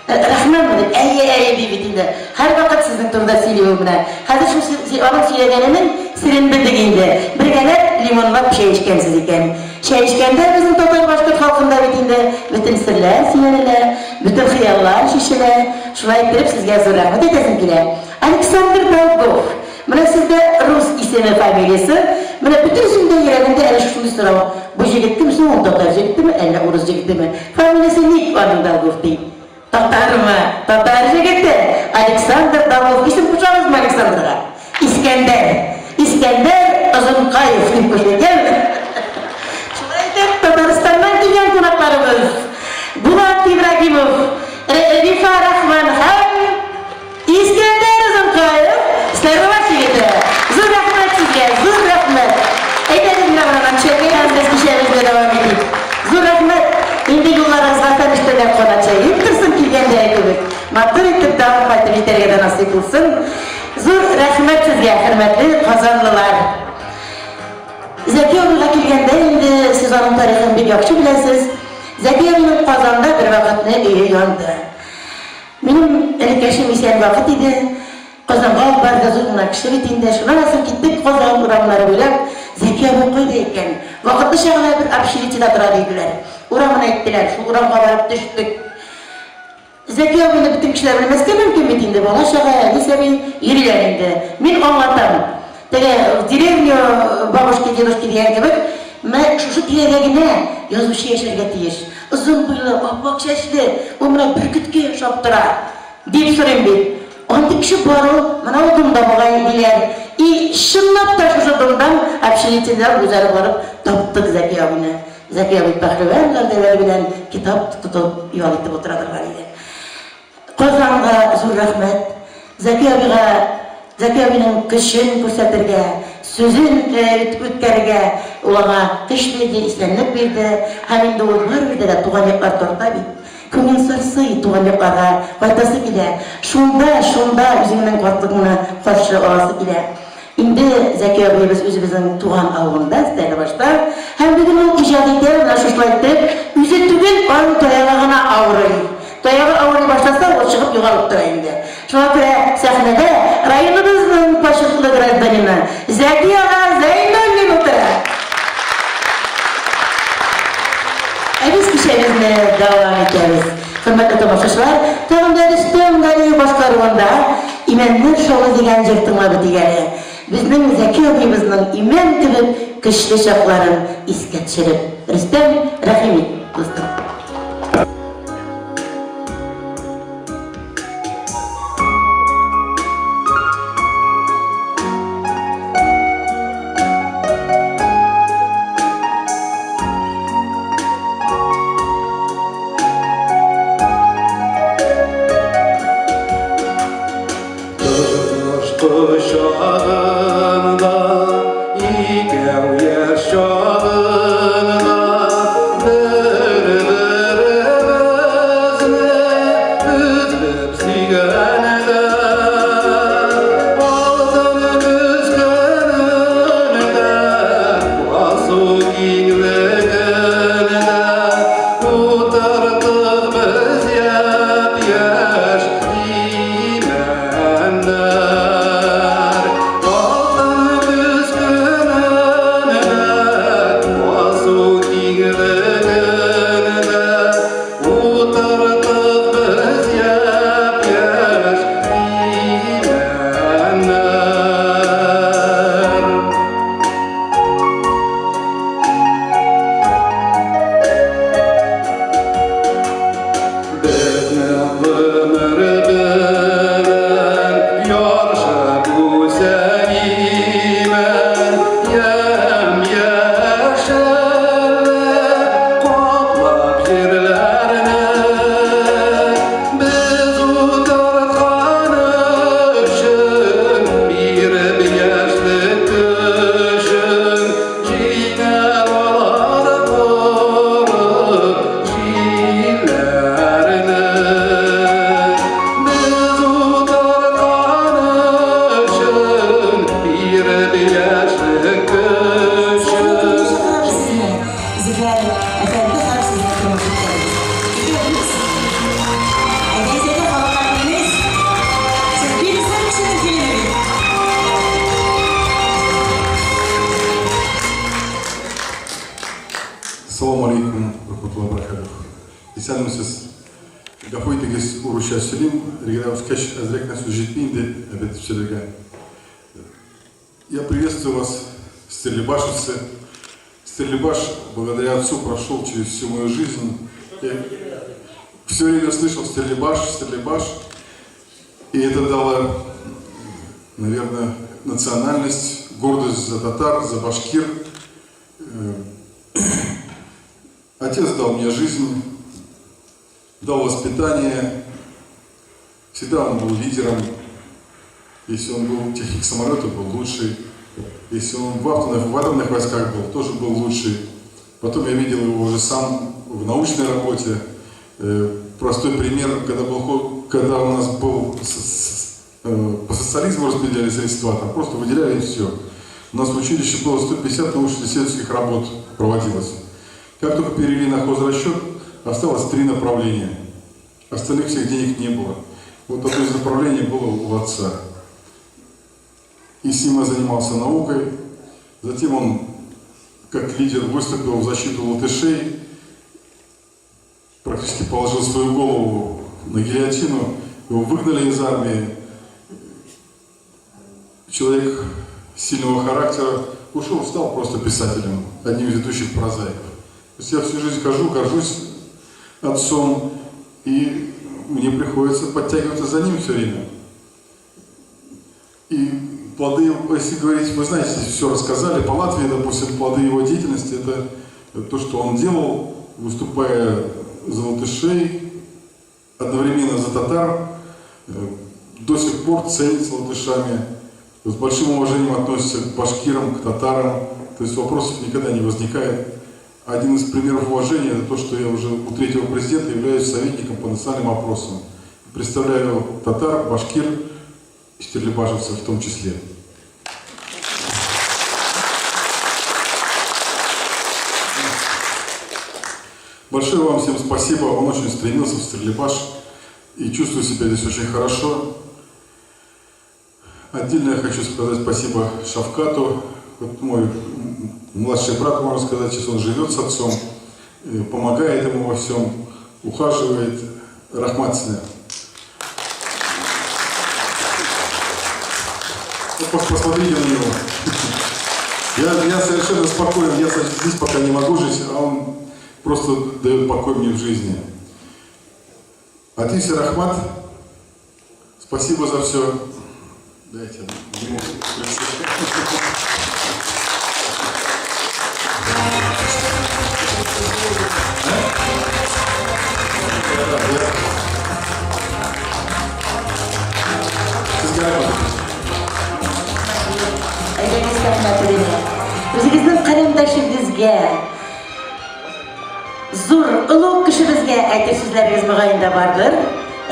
Рахманмы дип, әйе, әйе ди бит инде. Һәрвакыт сезнең турында сөйли ул менә. Хәзер шул аның сөйләгәненең серен белдек инде. Бергәләп лимонлап чәй эчкәнсез икән. Чәй эчкәндә безнең татар-башкорт халкында бит инде бөтен серләр сөйләнелә, бөтен хыяллар чишелә. Шулай иттереп сезгә зур рәхмәт әйтәсем килә. Александр Долгов. Менә сездә рус исеме, фамилиясе. Менә бөтенесенең дә йөрәгендә әле шушындый сорау, бу җегет кем соң ул, татар җегетеме, әллә урыс җегетеме? Фамилиясе ник аның Долгов ди? Татармы? Татар җегете! Александр Долгов. Исем кушабызмы Александрга? Искәндәр. Искәндәр Озынкаев дип кушыйк, яме? Шулай итеп, Татарстаннан килгән кунакларыбыз, Булат Ибрагимов, Рифа Рахман һәм Искәндәр Озынкаев, Стәрлебаш егете! Зур рәхмәт сезгә, зур рәхмәт! Әйдәгез менә моннан чәйгә һәм без кичәбезне дәвам итик. Зур рәхмәт! Инде юлларыгызга фәрештәләр канат җәеп торсын килгәндәге кебек. Матур итеп тагын кайтып җитәргә дә насыйп булсын. Зур рәхмәт сезгә, хөрмәтле казанлылар! Зәки абыйга килгәндә инде, сез аның тарихын бик яхшы беләсез. Зәки абыйның Казанда бервакытны өе янды. Минем энекәшем исән вакыт иде. Казанга алып барды, зур гына кеше бит инде. Шуннан соң киттек Казан урамнары буйлап. Зәки абый кайда икән? Вакытлыча гына бер общежитиедә тора диделәр. Урамын әйттеләр. Шул урамга барып төштек. Зәки абыйны бөтен кешеләр белмәскә мөмкин бит инде. Бала-чага, әби-сәби йөриләр инде. Мин аңлатам. Теге в деревню бабушки, дедушки дигән кебек, менә шушы тирәдә генә язучы яшәргә тиеш. Озын буйлы, ап-ак чәчле, ул менә бөркеткә охшап тора, дип сорыйм бит. Андый кеше бар ул, менә ул дымда бугай, диләр. И чынлап та шушы дымдан общежитиедән үзләре барып таптык Зәки абыйны. Зәки абый пәһлевән гәүдәләре белән китап тотып ял итеп утыра торган иде. Казанга зур рәхмәт. Зәки абыйга, Зәки абыйның көчен күрсәтергә, сүзен үткәрергә ул аңа көч бирде, исәнлек бирде. Һәм инде ул барыбер дә туган яклар тарта бит. Күңел сарсый, туган якларга кайтасы килә. Шунда, шунда үзеңнең картлыгыңны каршы аласы килә. Инде Зәки абыебыз үзебезнең туган авылында, Стәрлебашта, һәм бүген ул иҗат итә, менә шушылай итеп, үзе түгел, аның таягы гына авырый. Таягы авырый башласа, ул чыгып югалып тора инде. Шуңа күрә сәхнәдә районыбызның почетлы гражданины Зәки ага Зәйнуллин утыра. Ә без кичәбезне дәвам итәбез. Хөрмәтле тамашачылар, тагын да Рөстәм Галиев башкаруында Имәннәр шавы дигән җыр тыңлап үтик әле. Безнең Зәки абыебызның имән кебек көчле чакларын искә төшереп. Рөстәм, рәхим ит, дустым. Тышкы чагында, икәү яшь чагында, бер-беребезне өзлеп сөйгәндә, алтын көз көнендә, басу киңлегендә утырдык без япь-яшь. Исәнмесез. Гафу итегез, урысча сөйлим. Ригада үскәч, әзрәк кенә сүз җитми инде, әйбәт итеп сөйләргә. Я приветствую вас, стерлибашевцы. Стерлибаш, благодаря отцу, прошел через всю мою жизнь. Я все время слышал Стерлибаш, Стерлибаш. И это дало, наверное, национальность, гордость за татар, за башкир. Отец дал мне жизнь, дал воспитание. Всегда он был лидером. Если он был техник самолета, был лучший. Если он в атомных войсках был, тоже был лучший. Потом я видел его уже сам в научной работе. Простой пример, когда у нас был по социализму распределяли средства, там просто выделяли и все. У нас в училище было 150 научно-исследовательских работ проводилось. Как только перевели на хозрасчет, осталось 3 направления. Остальных всех денег не было. Вот одно из направлений было у отца. И с ним я занимался наукой. Затем он, как лидер, выступил в защиту латышей, практически положил свою голову на гильотину, его выгнали из армии. Человек сильного характера ушел, стал просто писателем, одним из ведущих прозаиков. То есть я всю жизнь хожу, горжусь отцом, и мне приходится подтягиваться за ним все время. И плоды, если говорить, вы знаете, здесь все рассказали, по Латвии, допустим, плоды его деятельности, это то, что он делал, выступая за латышей, одновременно за татар, до сих пор ценится латышами, с большим уважением относится к башкирам, к татарам, то есть вопросов никогда не возникает. Один из примеров уважения – это то, что я уже у третьего президента являюсь советником по национальным вопросам. Представляю татар, башкир, стерлибашевцев в том числе. Большое вам всем спасибо. Он очень стремился в Стерлибаш и чувствую себя здесь очень хорошо. Отдельно я хочу сказать спасибо Шавкату. Вот мой младший брат, можно сказать, сейчас он живет с отцом, помогает ему во всем, ухаживает. Рахмат сне. Посмотрите на него. Я совершенно спокоен, я здесь пока не могу жить, а он просто дает покой мне в жизни. Атисе Рахмат, спасибо за все. Дайте ему. Әйдәгез рәхмәт Рина. Үзегезнең каләмдәшегезгә, зур, олуг кешебезгә әйтер сүзләрегез мөгаен да бардыр.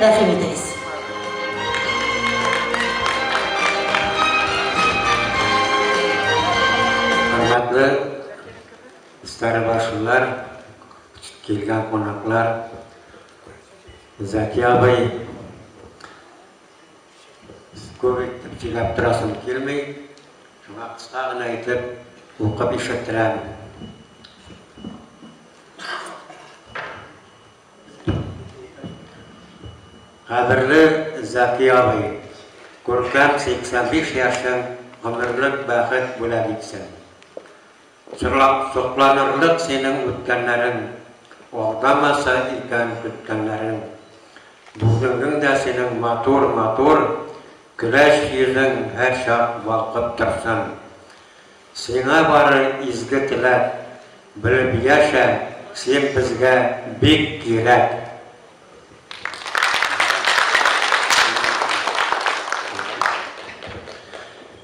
Рәхим итегез. Хөрмәтле старобашлылар, килгән кунаклар, Зәки абый, күп итеп сөйләп торасым килми, шуңа кыска гына итеп укып ишеттерәм. Кадерле Зәки абый, күркәм 85 яшең гомерлек бәхет бүләк итсен. Сокланырлык синең үткәннәрең, Алдамаса икән көткәннәрең. Бүгенгең дә синең матур-матур, Көләч йөзең һәрчак балкып торсын. Сиңа бары изге теләк, Белеп яшә, син безгә бик кирәк.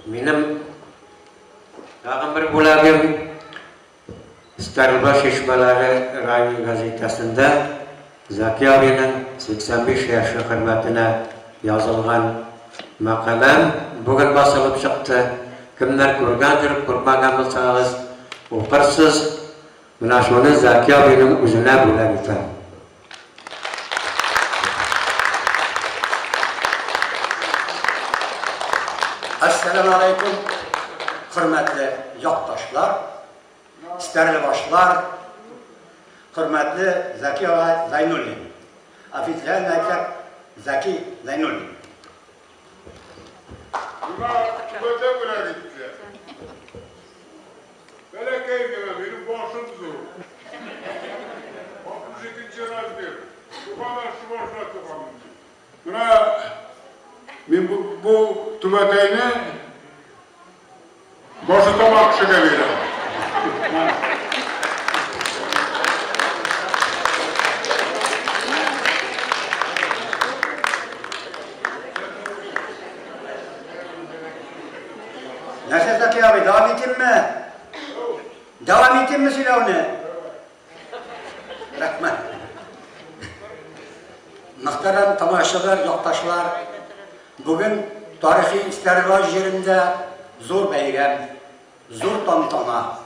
Минем Тагын бер бүләгем Старлба чишмәләре район газетасында Зәки абыйның 85 яше хөрмәтенә язылган мәкаләм бүген басылып чыкты. Кемнәр күргәндер, күрмәгән булсагыз, укырсыз. Менә шуны Зәки абыйның үзенә бүләк итәм. Әссәламу алейкум, хөрмәтле якташлар, стәрлебашлар. Хөрмәтле Зәки агай Зайнуллин. Официально әйтсәк, Зәки Зайнуллин. Миңа түбәтәй бүләк иттеләр. Бәләкәй генә, минем башым зур. 62 нче размер. Шуга да шубашына туганмын мин. Менә мин бу, бу түбәтәйне башы тамак кешегә бирәм. Нәрсә, Зәки абый, дәвам итимме? Дәвам итимме сөйләүне? Рәхмәт. Мөхтәрәм тамашачылар, якташлар, бүген тарихи Стәрлебаш җирендә зур бәйрәм, зур тантана.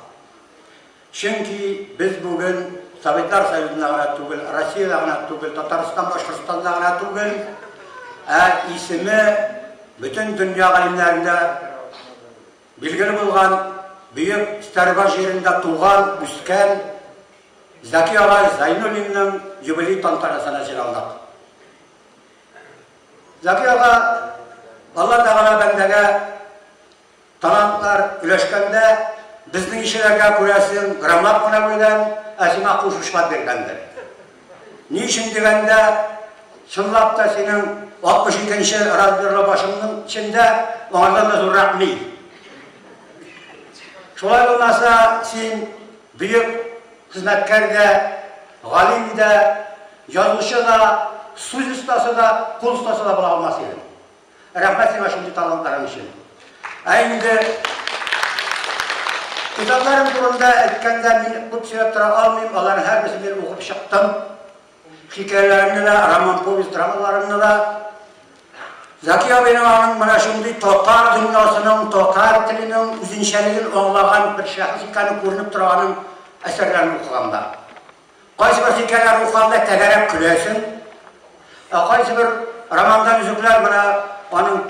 Чөнки без бүген Советлар Союзында гына түгел, Россиядә генә түгел, Татарстан, Башкортстанда гына түгел, ә исеме бөтен дөнья галимнәрендә билгеле булган бөек Стәрлебаш җирендә туган, үскән Зәки агай Зайнуллинның юбилей тантанасына җыйналдык. Зәки ага, Алла Тәгалә бәндәгә Талантлар өләшкәндә, безнең ишеләргә, күрәсең, граммлап кына бүлгән, ә сиңа кушучлап биргәндер. Ни өчен дигәндә, чынлап та синең 62 нче размерлы башыңның эчендә аңардан да зуррак ми. Шулай булмаса, син бөек хезмәткәр дә, галим дә, язучы да, сүз остасы да, кул остасы да була алмас идең. Рәхмәт сиңа шундый талантларың өчен. Ә инде китапларым турында әйткәндә, мин күп сөйләп тора алмыйм, аларның һәрберсен мин укып чыктым. Хикәяләремне дә, роман, повесть, драмаларымны да. Зәки абыйның аның менә шундый татар дөньясының, татар теленең үзенчәлеген аңлаган бер шәхес икәне күренеп тора аның әсәрләрен укыганда. Кайсыбер хикәяләр укыганда тәгәрәп көләсең, ә кайсыбер романдан өзекләр, менә аның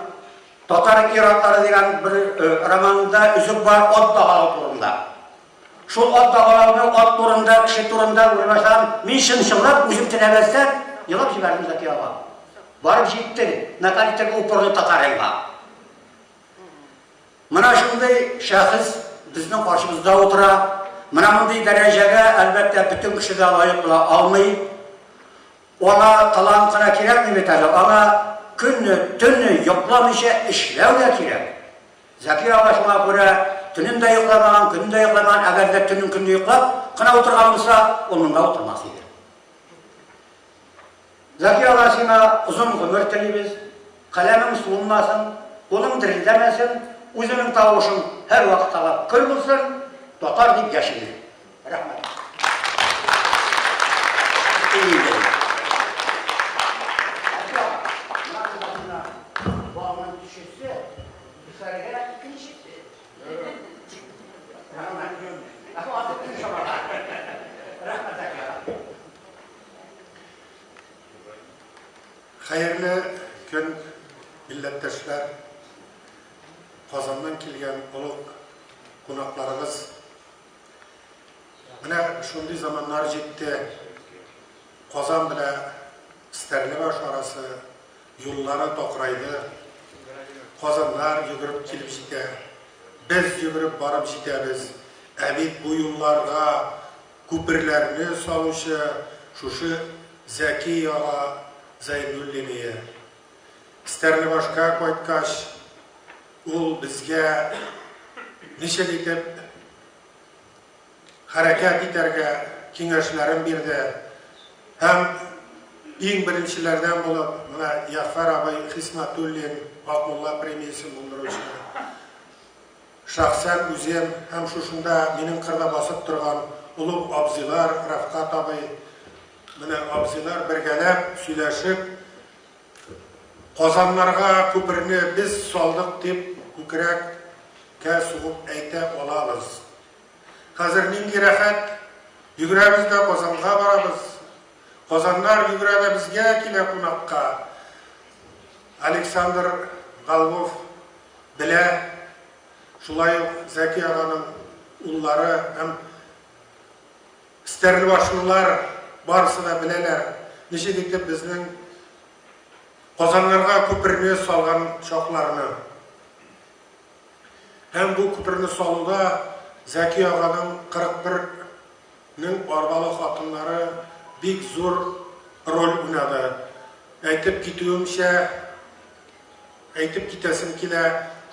Татар ир-атлары дигән бер романында өзек бар ат дагалау турында. Шул ат дагалауны ат турында, кеше турында уйлый башладым. Мин чын-чынлап үзем теләмәстән елап җибәрдем Зәки ага. Барып җитте, наконец-таки упорный татаринга. Менә шундый шәхес безнең каршыбызда утыра. Менә мондый дәрәҗәгә, әлбәттә, бөтен кеше дә лаек була алмый. Аңа талант кына кирәкми бит әле, аңа көнне, төнне йокламыйча эшләү дә кирәк. Зәки ага шуңа күрә төнен дә йокламаган, көнен дә йокламаган, әгәр дә төнен көнне йоклап кына утырган булса, ул монда утырмас иде. Зәки ага, сиңа озын гомер телибез, каләмең суынмасын, кулың дерелдәмәсен, үзеңнең тавышың һәрвакытта да көр булсын, татар дип яши бир. Рәхмәт. Хәерле көн, милләттәшләр! Казаннан килгән олуг кунакларыбыз! Менә шундый заманнар җитте, Казан белән Стәрлебаш арасы юллары такырайды, казаннар йөгереп килеп җитә, без йөгереп барып җитәбез, ә бит бу юлларга Күперләрне салучы шушы Зәки ага Зәйнуллиные. Стәрлебашка кайткач, ул безгә ничек итеп хәрәкәт итәргә киңәшләрен бирде һәм иң беренчеләрдән булып, менә Ягъфәр абый Хисмәтуллин, Акмулла премиясен булдыручы, Шәхсән үзем һәм шушында минем кырда басып торган олуг абзыйлар, Рәфкать абый, менә абзыйлар бергәләп сөйләшеп, Казаннарга күперне без салдык дип күкрәк кә сугып әйтә алабыз. Хәзер нинди рәхәт, йөгерәбез дә Казанга барабыз. Казаннар йөгерә дә безгә килә кунакка. Александр Голгов белә, шулай ук Зәки аганың уллары һәм Стәрлебашлылар барысы да беләләр, ничек итеп безнең Казаннарга күперне салган чакларны. Һәм бу күперне салуда Зәки аганың 41 нең арбалы хатыннары бик зур роль уйнады. Әйтеп китүемчә, әйтеп китәсем килә,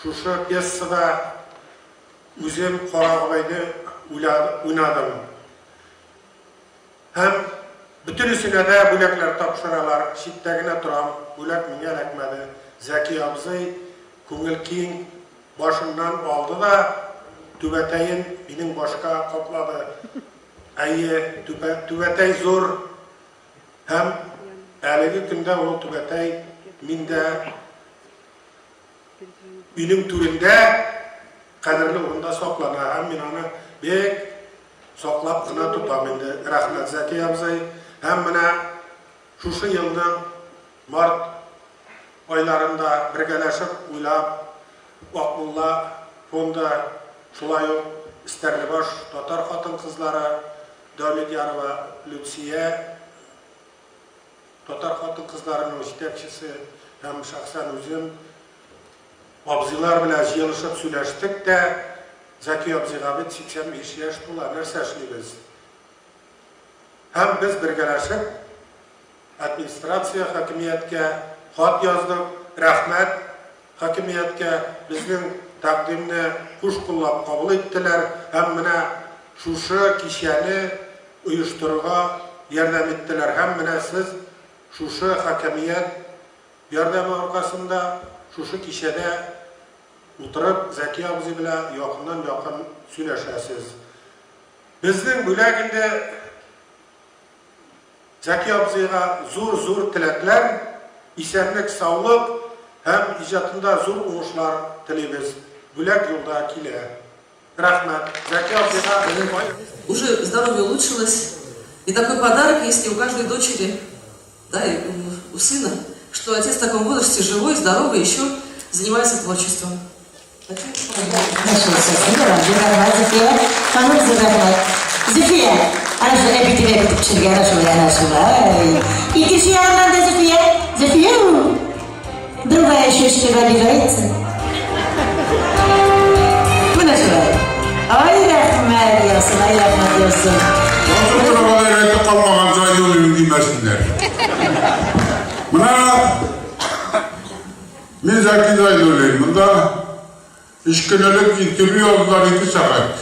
шушы пьесада үзем Кара Гобәйне уйнадым. Һәм бөтенесенә дә бүләкләр тапшыралар, читтә генә торам, бүләк миңа эләкмәде. Зәки абзый күңел киң башыннан алды да, түбәтәен минем башка каплады. Әйе, түбәтәй зур һәм әлеге көндә ул түбәтәй миндә өйнең түрендә кадерле урында саклана һәм мин аны бик саклап кына тотам инде. Рәхмәт, Зәки абзый. Һәм менә шушы елның март айларында бергәләшеп уйлап, Акмулла фонды, шулай ук Стәрлебаш татар хатын-кызлары, Дәүлетьярова Люция, татар хатын-кызларының җитәкчесе һәм шәхсән үзем абзыйлар белән җыелышып сөйләштек тә, Зәки абзыйга бит 85 яшь тула, нәрсә эшлибез? Һәм без бергәләшеп администрация, хакимияткә хат яздык, рәхмәт хакимияткә, безнең тәкъдимне куш куллап кабул иттеләр һәм менә шушы кичәне оештырырга ярдәм иттеләр һәм менә сез шушы хакимият ярдәме аркасында шушы кичәдә утырып Зәки абзый белән якыннан-якын сөйләшәсез. Безнең бүләк инде Зәки абзыйга зур-зур теләкләр, исәнлек-саулык һәм иҗатында зур уңышлар телибез. Бүләк юлда килә. Рәхмәт. Зәки абзыйга. Уже здоровье улучшилось. И такой подарок, если у каждой дочери, да, и у сына, что отец в таком возрасте живой, здоровый, еще занимается творчеством. Зөфия, ана шул әби тибә көтеп төшергә, ана шулай, ана шулай. Икенче ягыннан да Зөфия, Зөфия ул. Другая щечка обижается. Менә шулай. Ай, рәхмәт яусын, ай, рәхмәт яусын. Басып торырга да рәте калмаган Зайдуллин димәсеннәр. Менә Мин Зәки Зайдуллин. Монда өч көн элек интервью алдылар ике сәгать.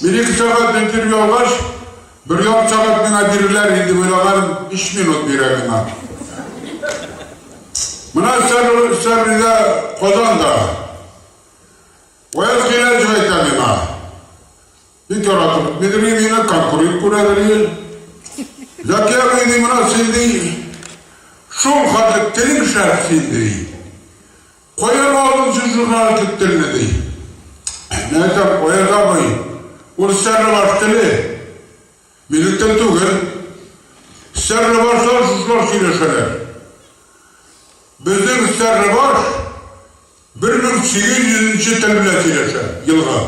Мин ике сәгать интервью алгач, бер ярым сәгать миңа бирерләр инде уйлаганым, өч минут бирә миңа. Менә Сәрвидә Казанда. Аяз Гыйләҗев әйтә миңа. Бик яратып бетмидер мине, конкурент күрәдер ел. Зәки абый ди, менә син ди, шул хәтле телең шәп син ди. Каян алдың син журналистлык телне ди. Мин әйтәм, Аяз абый, ул Стәрлебаш теле. Минем тел түгел. Стәрлебашлар шушылар сөйләшәләр. Безнең Стәрлебаш 1800 нче тел белән сөйләшә, елга.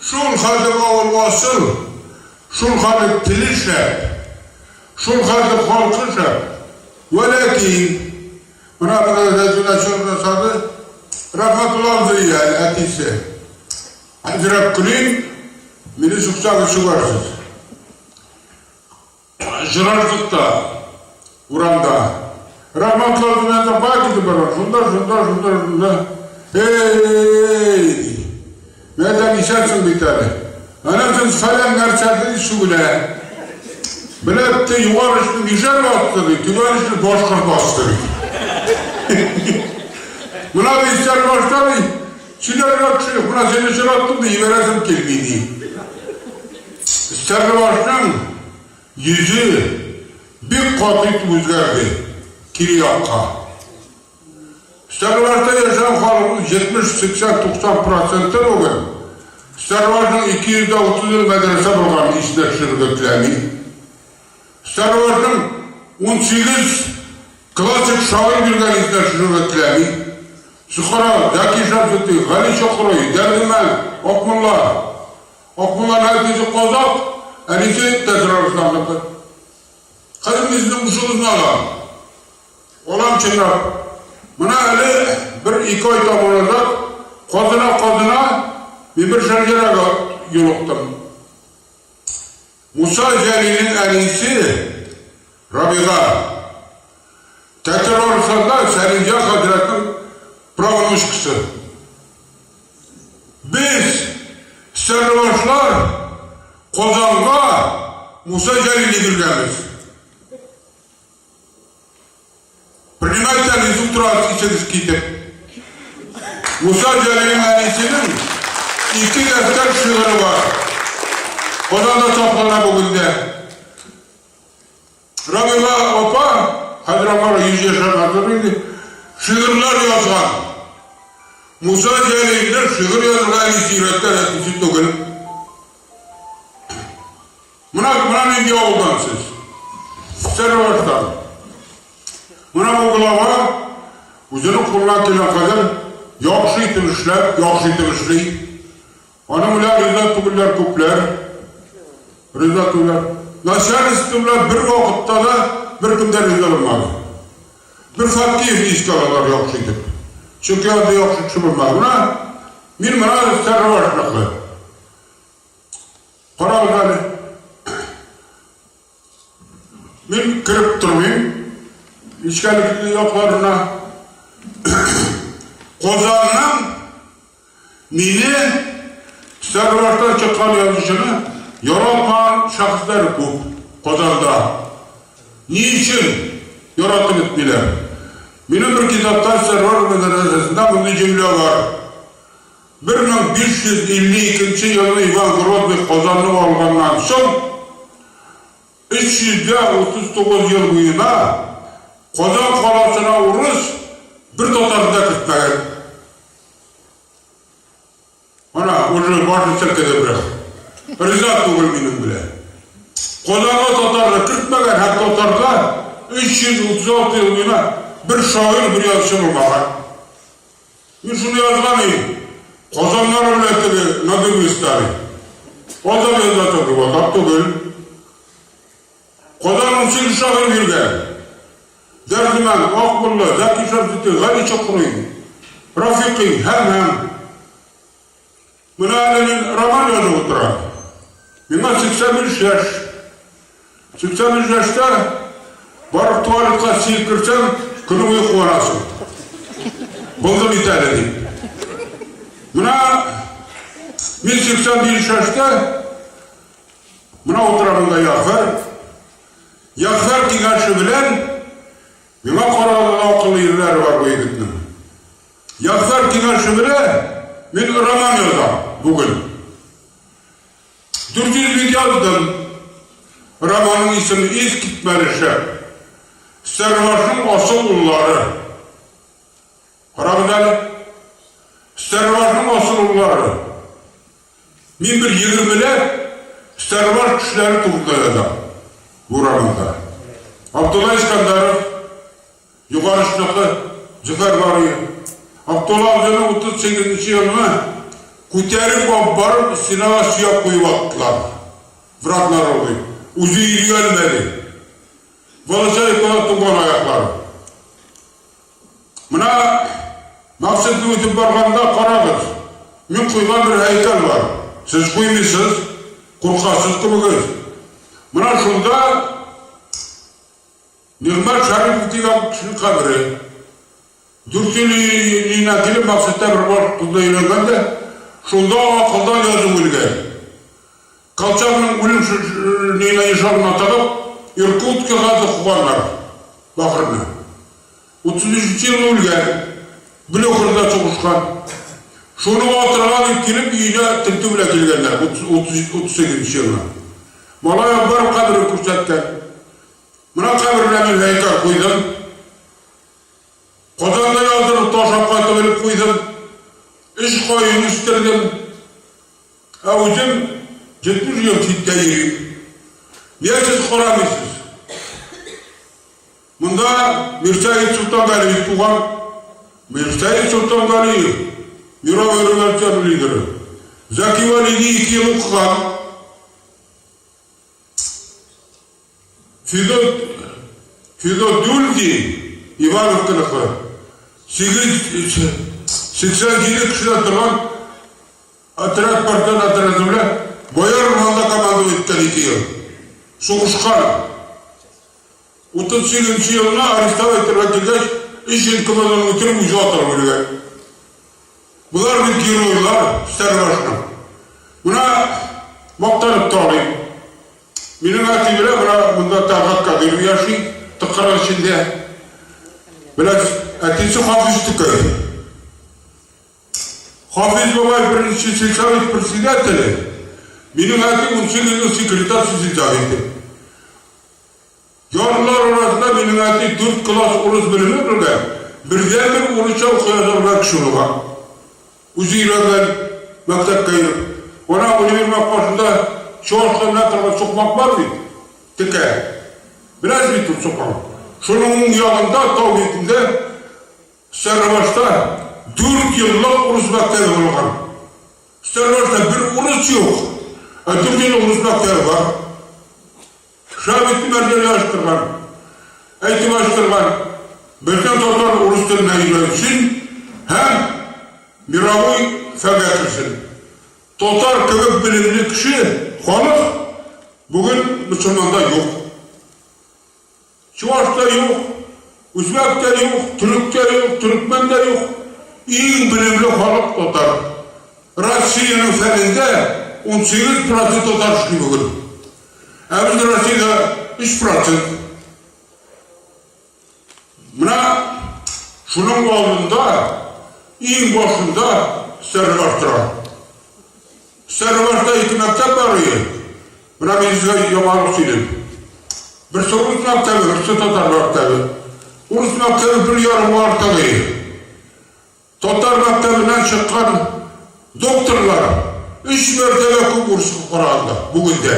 Шул хәтле авыл асыл, шул хәтле теле шәп, шул хәтле халкы шәп. Вә ләкин, менә менә Зәйтүнә чыгып ясады, Рәхмәтулла абзый әтисе. Әзрәк көлим, мине сүксәгез сүгәрсез. Очраштык та урамда. Рәхмәтләр белән кая китеп бара? Шунда, шунда, шунда, шунда. Эй, ди. Мен әйтәм, исәнсең бит әле. Әнә син фәлән нәрсә ди, сүгенә. Беләп те, югары эшне мишәр басты ди, түбән эшне башкорт басты ди. Менә ди, исән башта ди, сөйләргә кеше юк, менә сине очраттым ди, җибәрәсем килми ди. Стәрлебашның йөзе бик каты итеп үзгәрде, кире якка. Стәрлебашта яшәгән халыкның 70, 80, 90 проценты бүген Стәрлебашның 230 ел мәдрәсә булганын исенә төшерергә теләми. Стәрлебашның 18 классик шагыйрь биргәнен исенә төшерергә теләми. Сөхара, Зәки Шәмсетдин, Гали Чокрый, Дәрдемәнд, Акмулла. Акмулланың әтисе казак, әнисе Тәтер Арысланныкы. Хәзер мин сезнең ушыгызны алам. Алам чынлап. Менә әле бер-ике ай таман казына-казына мин бер шәҗәрәгә юлыктым. Муса Җәлилнең әнисе Рабига Тәтер Арысланда Сәлимҗан хәзрәтнең правнучкасы. Без, стәрлебашлар, Казанга Муса Җәлилне биргәнбез. Принимайте әле с утра исегез китеп. Муса Җәлилнең әнисенең ике дәфтәр шигыре бар. Казанда саклана бүген дә. Рабига апа, хәзер аңар 100 яшьтән артык инде, шигырьләр язган. Муса Җәлилне шигырь язырга әнисе өйрәткән, әтисе түгел. Менә, менә нинди авылдан сез. Сәрваштан. Менә бу глава үзенең кулыннан килгән кадәр яхшы итеп эшләп, яхшы итеп эшли. Аның белән риза түгелләр күпләр. Риза түгелләр. Начальство белән бер вакытта да беркем дә риза булмады. Бер Фәткиевне искә алалар яхшы итеп. Чөнки анда яхшы кеше булмады. Менә мин менә Сәрвашныкы. Карагыз әле. Мин кереп тормыйм. Нечкәлекле якларына. Казанның мине Стәрлебаштан чыккан язучыны яратмаган шәхесләр күп Казанда. Ни өчен яратып бетмиләр? Минем бер китапта Стәрлебаш мәдрәсәсендә мондый җөмлә бар. 1552 нче елны Иван Грозный Казанны алганнан соң, 339 ел буена Казан каласына урыс бер татарны да кертмәгән. Ана, уже башын селкеде берәү. Риза түгел минем белән. Казанга татарны кертмәгән һәм татарда 336 ел буена бер шагыйрь, бер язучы булмаган. Мин шуны язган идем. Казаннары белән теге на дыбы стали. Казан яза торды, ватап түгел. Казан 18 шагыйрь биргән. Дәрдемән, Акмулла, Зәки Шәмсетдин, Гали Чокрый, Рафикый һәм һәм. Менә әле мин роман язып утырам. Миңа 83 яшь. 83 яшьтә барып туалетка сиеп керсәң, көне буе куанасың. Булды бит әле дип. Менә мин 85 яшьтә менә утыра монда Ягъфәр. Ягъфәр киңәше белән миңа караганда да акыллы ирләре бар бу егетнең. Ягъфәр киңәше белән мин роман язам бүген. 400 бит яздым. Романның исеме искитмәле шәп. Стәрлебашның асыл уллары. Карагыз әле. Стәрлебашның асыл уллары. Мин бер егермеләп Стәрлебаш кешеләре турында язам бу романда. Абдулла Искандаров, Югары очныкы Зөфәр Барыев, Абдулла абзыйның 38 нче елны күтәреп алып барып стенага сөяп куеп аттылар. Враг народы. Үзе йөри алмады. Волосаевкада туңган аяклары. Менә Максатны үтеп барганда карагыз. Мин куйган бер һәйкәл бар. Сез куймыйсыз, куркасыз кебегез. Менә шунда Нигъмәт Шәрипов дигән кешенең кабере. Дүртөйле өенә килеп, Максатта бер бар кызны өйләнгән дә, шунда акылдан язып үлгән. Колчакның үлем нигенә ешарына тыгып, Иркутскига куганнар бахырны. 33 нче елны үлгән. Блюхерда сугышкан. Шуны атырга дип килеп, өенә тентү белән килгәннәр 38 нче елны. Малай барып каберен күрсәткән. Менә каберенә мин һәйкәл куйдым. Казанда яздырып таш алып кайтып элеп куйдым. Өч каен үстердем. Ә үзем 70 ел читтә йөрим. Нигә сез карамыйсыз? Монда Мирсәет Солтангалиев туган. Мирсәет Солтангалиев, мировой революция лидеры. Зәки Вәлиди ике ел укыган. Федот, Федот Дульди, Ивановканыкы, 87 кешедән торган отряд партизан отряды белән Бояр урманында командовать иткән ике ел. Сугышкан. 38 нче елны арестовать итәргә килгәч, өч ел команданы үтереп үзе атылып үлгән. Болар бит геройлар Стәрлебашның. Менә мактанып та алыйм. Минем әти белән менә монда Тәлгать Кадыйров яши, тыкрык эчендә. Беләс, әтисе Хафиз Тукай. Хафиз бабай беренче сельсовет председателе, минем әти 18 ел секретарь сельсоветы. Ярлылар арасында минем әти дүрт класс урыс белеме белгән, бердәнбер урысча укый яза белгән кеше булган. Үзе өйрәнгән, мәктәпкә йөреп. Ана универмаг каршында чуаш менә торган сукмак бар бит, текә. Беләсез бит ул сукмак. Шуның уң ягында, тау битендә Стәрлебашта дүрт еллык урыс мәктәбе булган. Стәрлебашта бер урыс юк, ә 4 еллык урыс мәктәбе бар. Шабит мәрҗәне ачтырган, әйтеп ачтырган, безнең татар урыс теленә өйрәнсен һәм мировой фәнгә керсен. Татар кебек белемле кеше, халык бүген мөселманда юк. Чуваш та юк, үзбәк тә юк, төрек тә юк, төрекмән дә юк. Иң белемле халык татар. Россиянең фәнендә 18 процент татар эшли бүген. Ә без Россиядә 3 процент. Менә шуның алдында, иң башында Стәрлебаш тора. Стәрлебашта ике мәктәп бар иде. Менә мин сезгә яңалык сөйлим. Берсе урыс мәктәбе, берсе татар мәктәбе. Урыс мәктәбе бер ярымга артык иде. Татар мәктәбеннән чыккан докторлар өч мәртәбә күп урыска караганда бүген дә.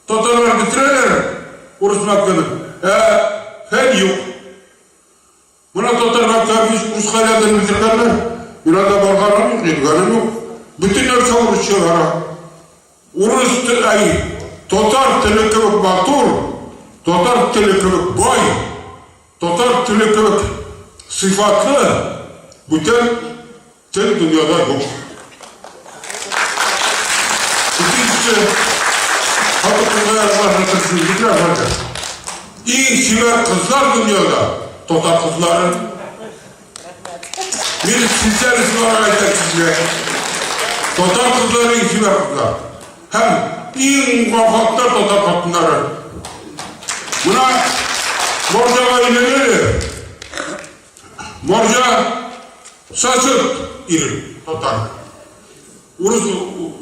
Татарлар бетерәләр урыс мәктәбен, ә фән юк. Менә татар мәктәбен ничек урыска әйләндереп бетергәннәр. Мин анда барганым юк, йөргәнем юк. Бөтен нәрсә урысча бара. Урыс теле, әй, татар теле кебек матур, татар теле кебек бай, татар теле кебек сыйфатлы бүтән тел дөньяда юк. Икенчесе, хатын-кызга язмашны тырышу бигрәк хәтер. Иң чибәр кызлар дөньяда татар кызлары. Мин специалист буларак әйтәм сезгә. Татар кызлары иң чибәр кызлар. Һәм иң уңган хатыннар татар хатыннары. Менә Морҗага өйләнәле. Морҗа сосед ире татар. Урыс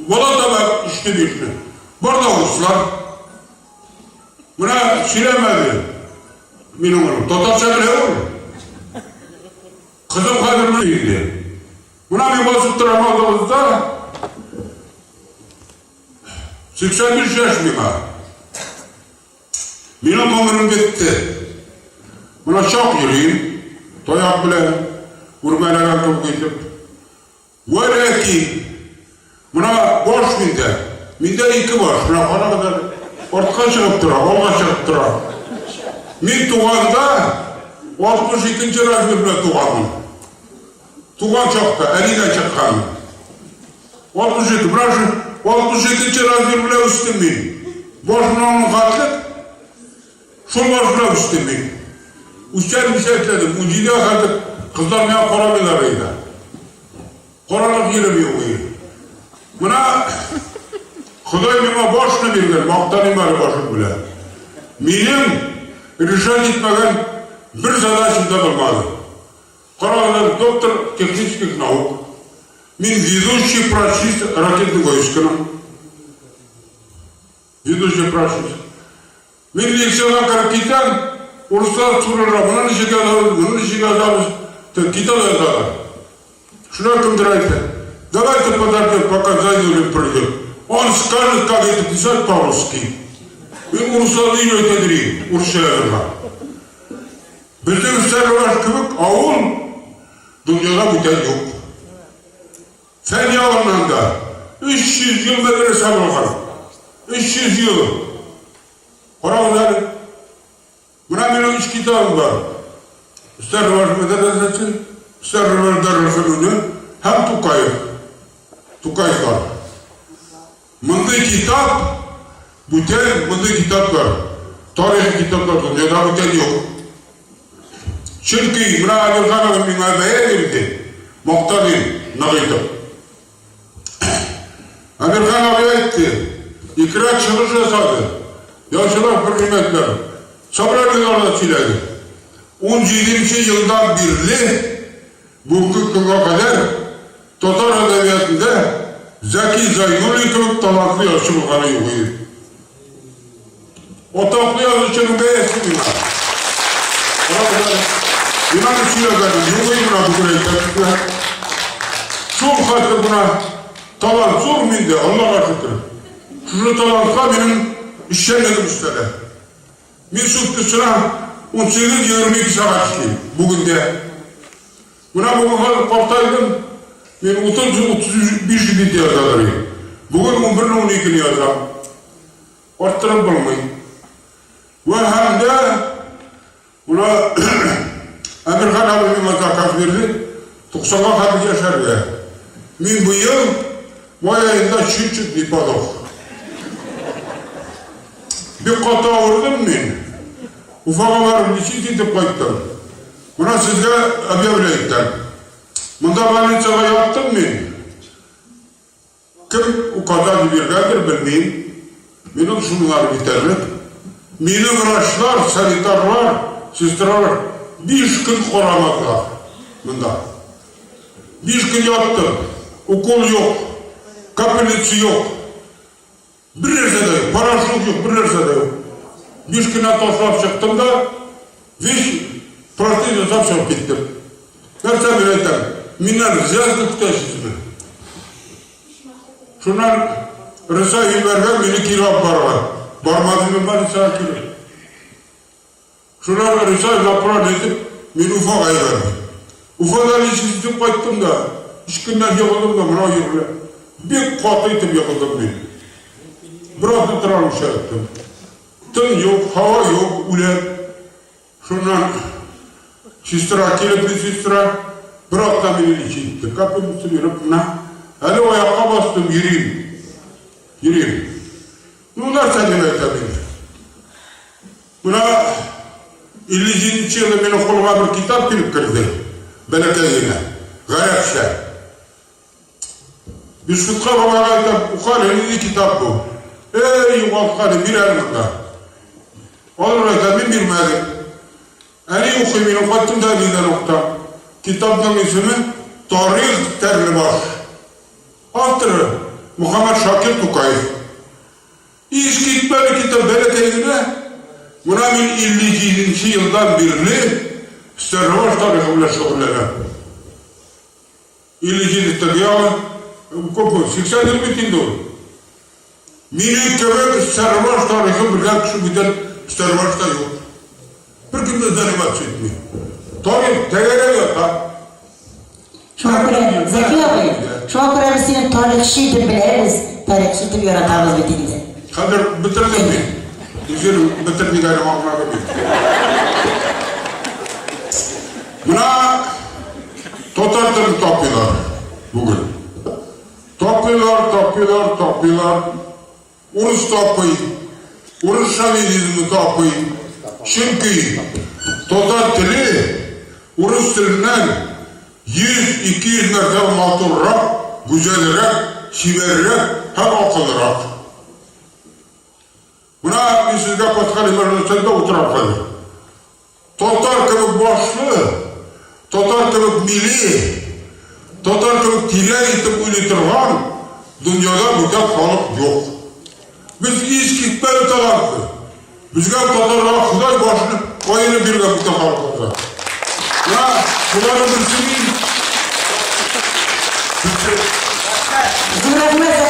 бала таба өчте бишне. Бар да урыслар. Менә сөйләмәде. Минем улым татарча белә ул. Кызым хәзер менә инде. Менә мин басып торам алдыгызда. 85 яшь миңа. Минем гомерем бетте. Менә чак йөрим, таяк белән, үрмәләгән кебек итеп. Вә ләкин, менә баш миндә, миндә ике баш, менә карагыз әле, артка чыгып тора, алга чыгып тора. Мин туганда 62 нче размер белән туганмын. Туган чакта, әнидән чыкканмын. 62, менә шу 62 нче размер белән үстем мин. Баш менә аның хәтлек, шул баш белән үстем мин. Үсәм дисә эшләдем, 17 гә хәтлек кызлар миңа карамыйлар иде. Карарлык җирем юк иде. Менә Ходай миңа башны биргән, мактаныйм әле башым белән. Минем решать итмәгән бер задачам да булмады. Карагыз әле, доктор технических наук. Мин ведущий прачист ракетный войсканың. Ведущий прачист. Мин лекциягә кереп китәм, урыслар турыра, моны ничек язабыз, моны ничек язабыз, дип китә дә язалар. Шуннан кемдер әйтә, давайте подождем, пока Зайнуллин придет. Он скажет, как это писать по-русски. Мин урысларны өйрәтә дирим, урысча язарга. Безнең Стәрлебаш кебек авыл дөньяда бүтән юк. Фән ягыннан да 300 ел мәдрәсә булган. 300 ел. Карагыз әле. Менә минем өч китабым бар. Стәрлебаш мәдрәсәсе, Стәрлебаш дәресханәсе һәм Тукаев. Тукаевлар. Мондый китап бүтән мондый китаплар, тарихи китаплар дөньяда бүтән юк. Чөнки менә Әмирхан абый миңа бәя бирде, мактады нык итеп. Әмирхан абый әйтте, икрәк чыгыш ясады, язучылар хөрмәтләр, собраниеләрдә сөйләде. 17 елдан бирле бүгенге көнгә кадәр татар әдәбиятында Зәки Зәйнуллин кебек талантлы язучы булганы юк иде. Атаклы язучының бәясе миңа. Мин аны сөйләгәнем юк иде, менә бүген әйтәм сезгә. Шул хәтле менә талант зур миндә, Аллага шөкер. Шушы талантка минем эшчәнлегем өстәлә. Мин суткасына 18-22 сәгать эшлим бүген дә. Менә бүген хәзер картайдым, мин 30-35 бит язадыр идем. Бүген 11-12 язам. Арттырып булмый. Вә һәм дә менә Әмирхан абый миңа заказ бирде, 90-га хәтле яшәргә. Мин быел май аенда чуть-чуть не подох. Бик каты авырдым мин. Уфага барып лечить итеп кайттым. Менә сезгә объявлять итәм. Монда больницага яттым мин. Кем указание биргәндер, белмим. Минем шунлар җитәрлек. Мине врачлар, санитарлар, сестралар 5 көн карамадылар монда. 5 көн яттым. Укол юк, капельница юк. Бер нәрсә дә юк, порошок юк, бер нәрсә дә юк. 5 көннән ташлап чыктым да, весь протез ясап чыгып киттем. Нәрсә мин әйтәм, миннән взятка көтәсезме? Шуннан Рыса җибәргән, мине кире алып барырга. Бармадым мин больницага кире. Шуннан Рыса запрос итеп, мине Уфага җибәрде. Уфада лечить итеп кайттым да, өч көннән егылдым да, менә егылып. Бик каты итеп егылдым мин. Бер атна тора алмыйча яттым. Тын юк, һава юк, үләм. Шуннан сестра килеп, медсестра бер атна мине лечить итте. Капельница биреп, менә әле аякка бастым, йөрим. Йөрим. Ну, нәрсә дип әйтәм инде. Менә 57 нче елда минем кулыма бер китап килеп керде, бәләкәй генә, гарәпчә. Бишфутка бабага әйтәм, ука әле, нинди китап бу? Эй, югалткан, бир әле монда. Алыр әйтәм, мин бирмәдем. Әни укый, мин укыттым да әнидән укытам. Китапның исеме Тарих Тәрлебаш. Авторы Мөхәммәд Шакир Тукаев. Искитмәле китап бәләкәй генә. Менә мин 57 нче елдан бирле Стәрлебаш тарихы белән шөгыльләнәм. 57 теге ягы, күпме, 80 ел бит инде ул. Минем кебек Стәрлебаш тарихын белгән кеше бүтән Стәрлебашта юк. Беркем дә заниматься итми. Тарих тәгәрәп ята. Шуңа күрә, Зәки абый, шуңа күрә без сине тарихчы итеп беләбез, тарихчы итеп яратабыз бит инде. Хәзер бетердем мин. Үзем бетер дигәнем аңладым мин. Менә татар телен тапыйлар бүген. Тапыйлар, тапыйлар, тапыйлар. Урыс тапый, урыс шовинизмы тапый. Чөнки татар теле урыс теленнән 100-200 мәртәбә матуррак, гүзәлрәк, чибәррәк һәм акыллырак. Менә мин сезгә пасхаль мәдрәсәсендә утырам хәзер. Татар кебек башлы, татар кебек мили, татар кебек тирән итеп уйлый торган дөньяда бүтән халык юк. Без искитмәле талантлы. Безгә татарга Ходай башны аерып биргән бүтән халыкларга. Менә шуларның берсе мин. Зур рәхмәт.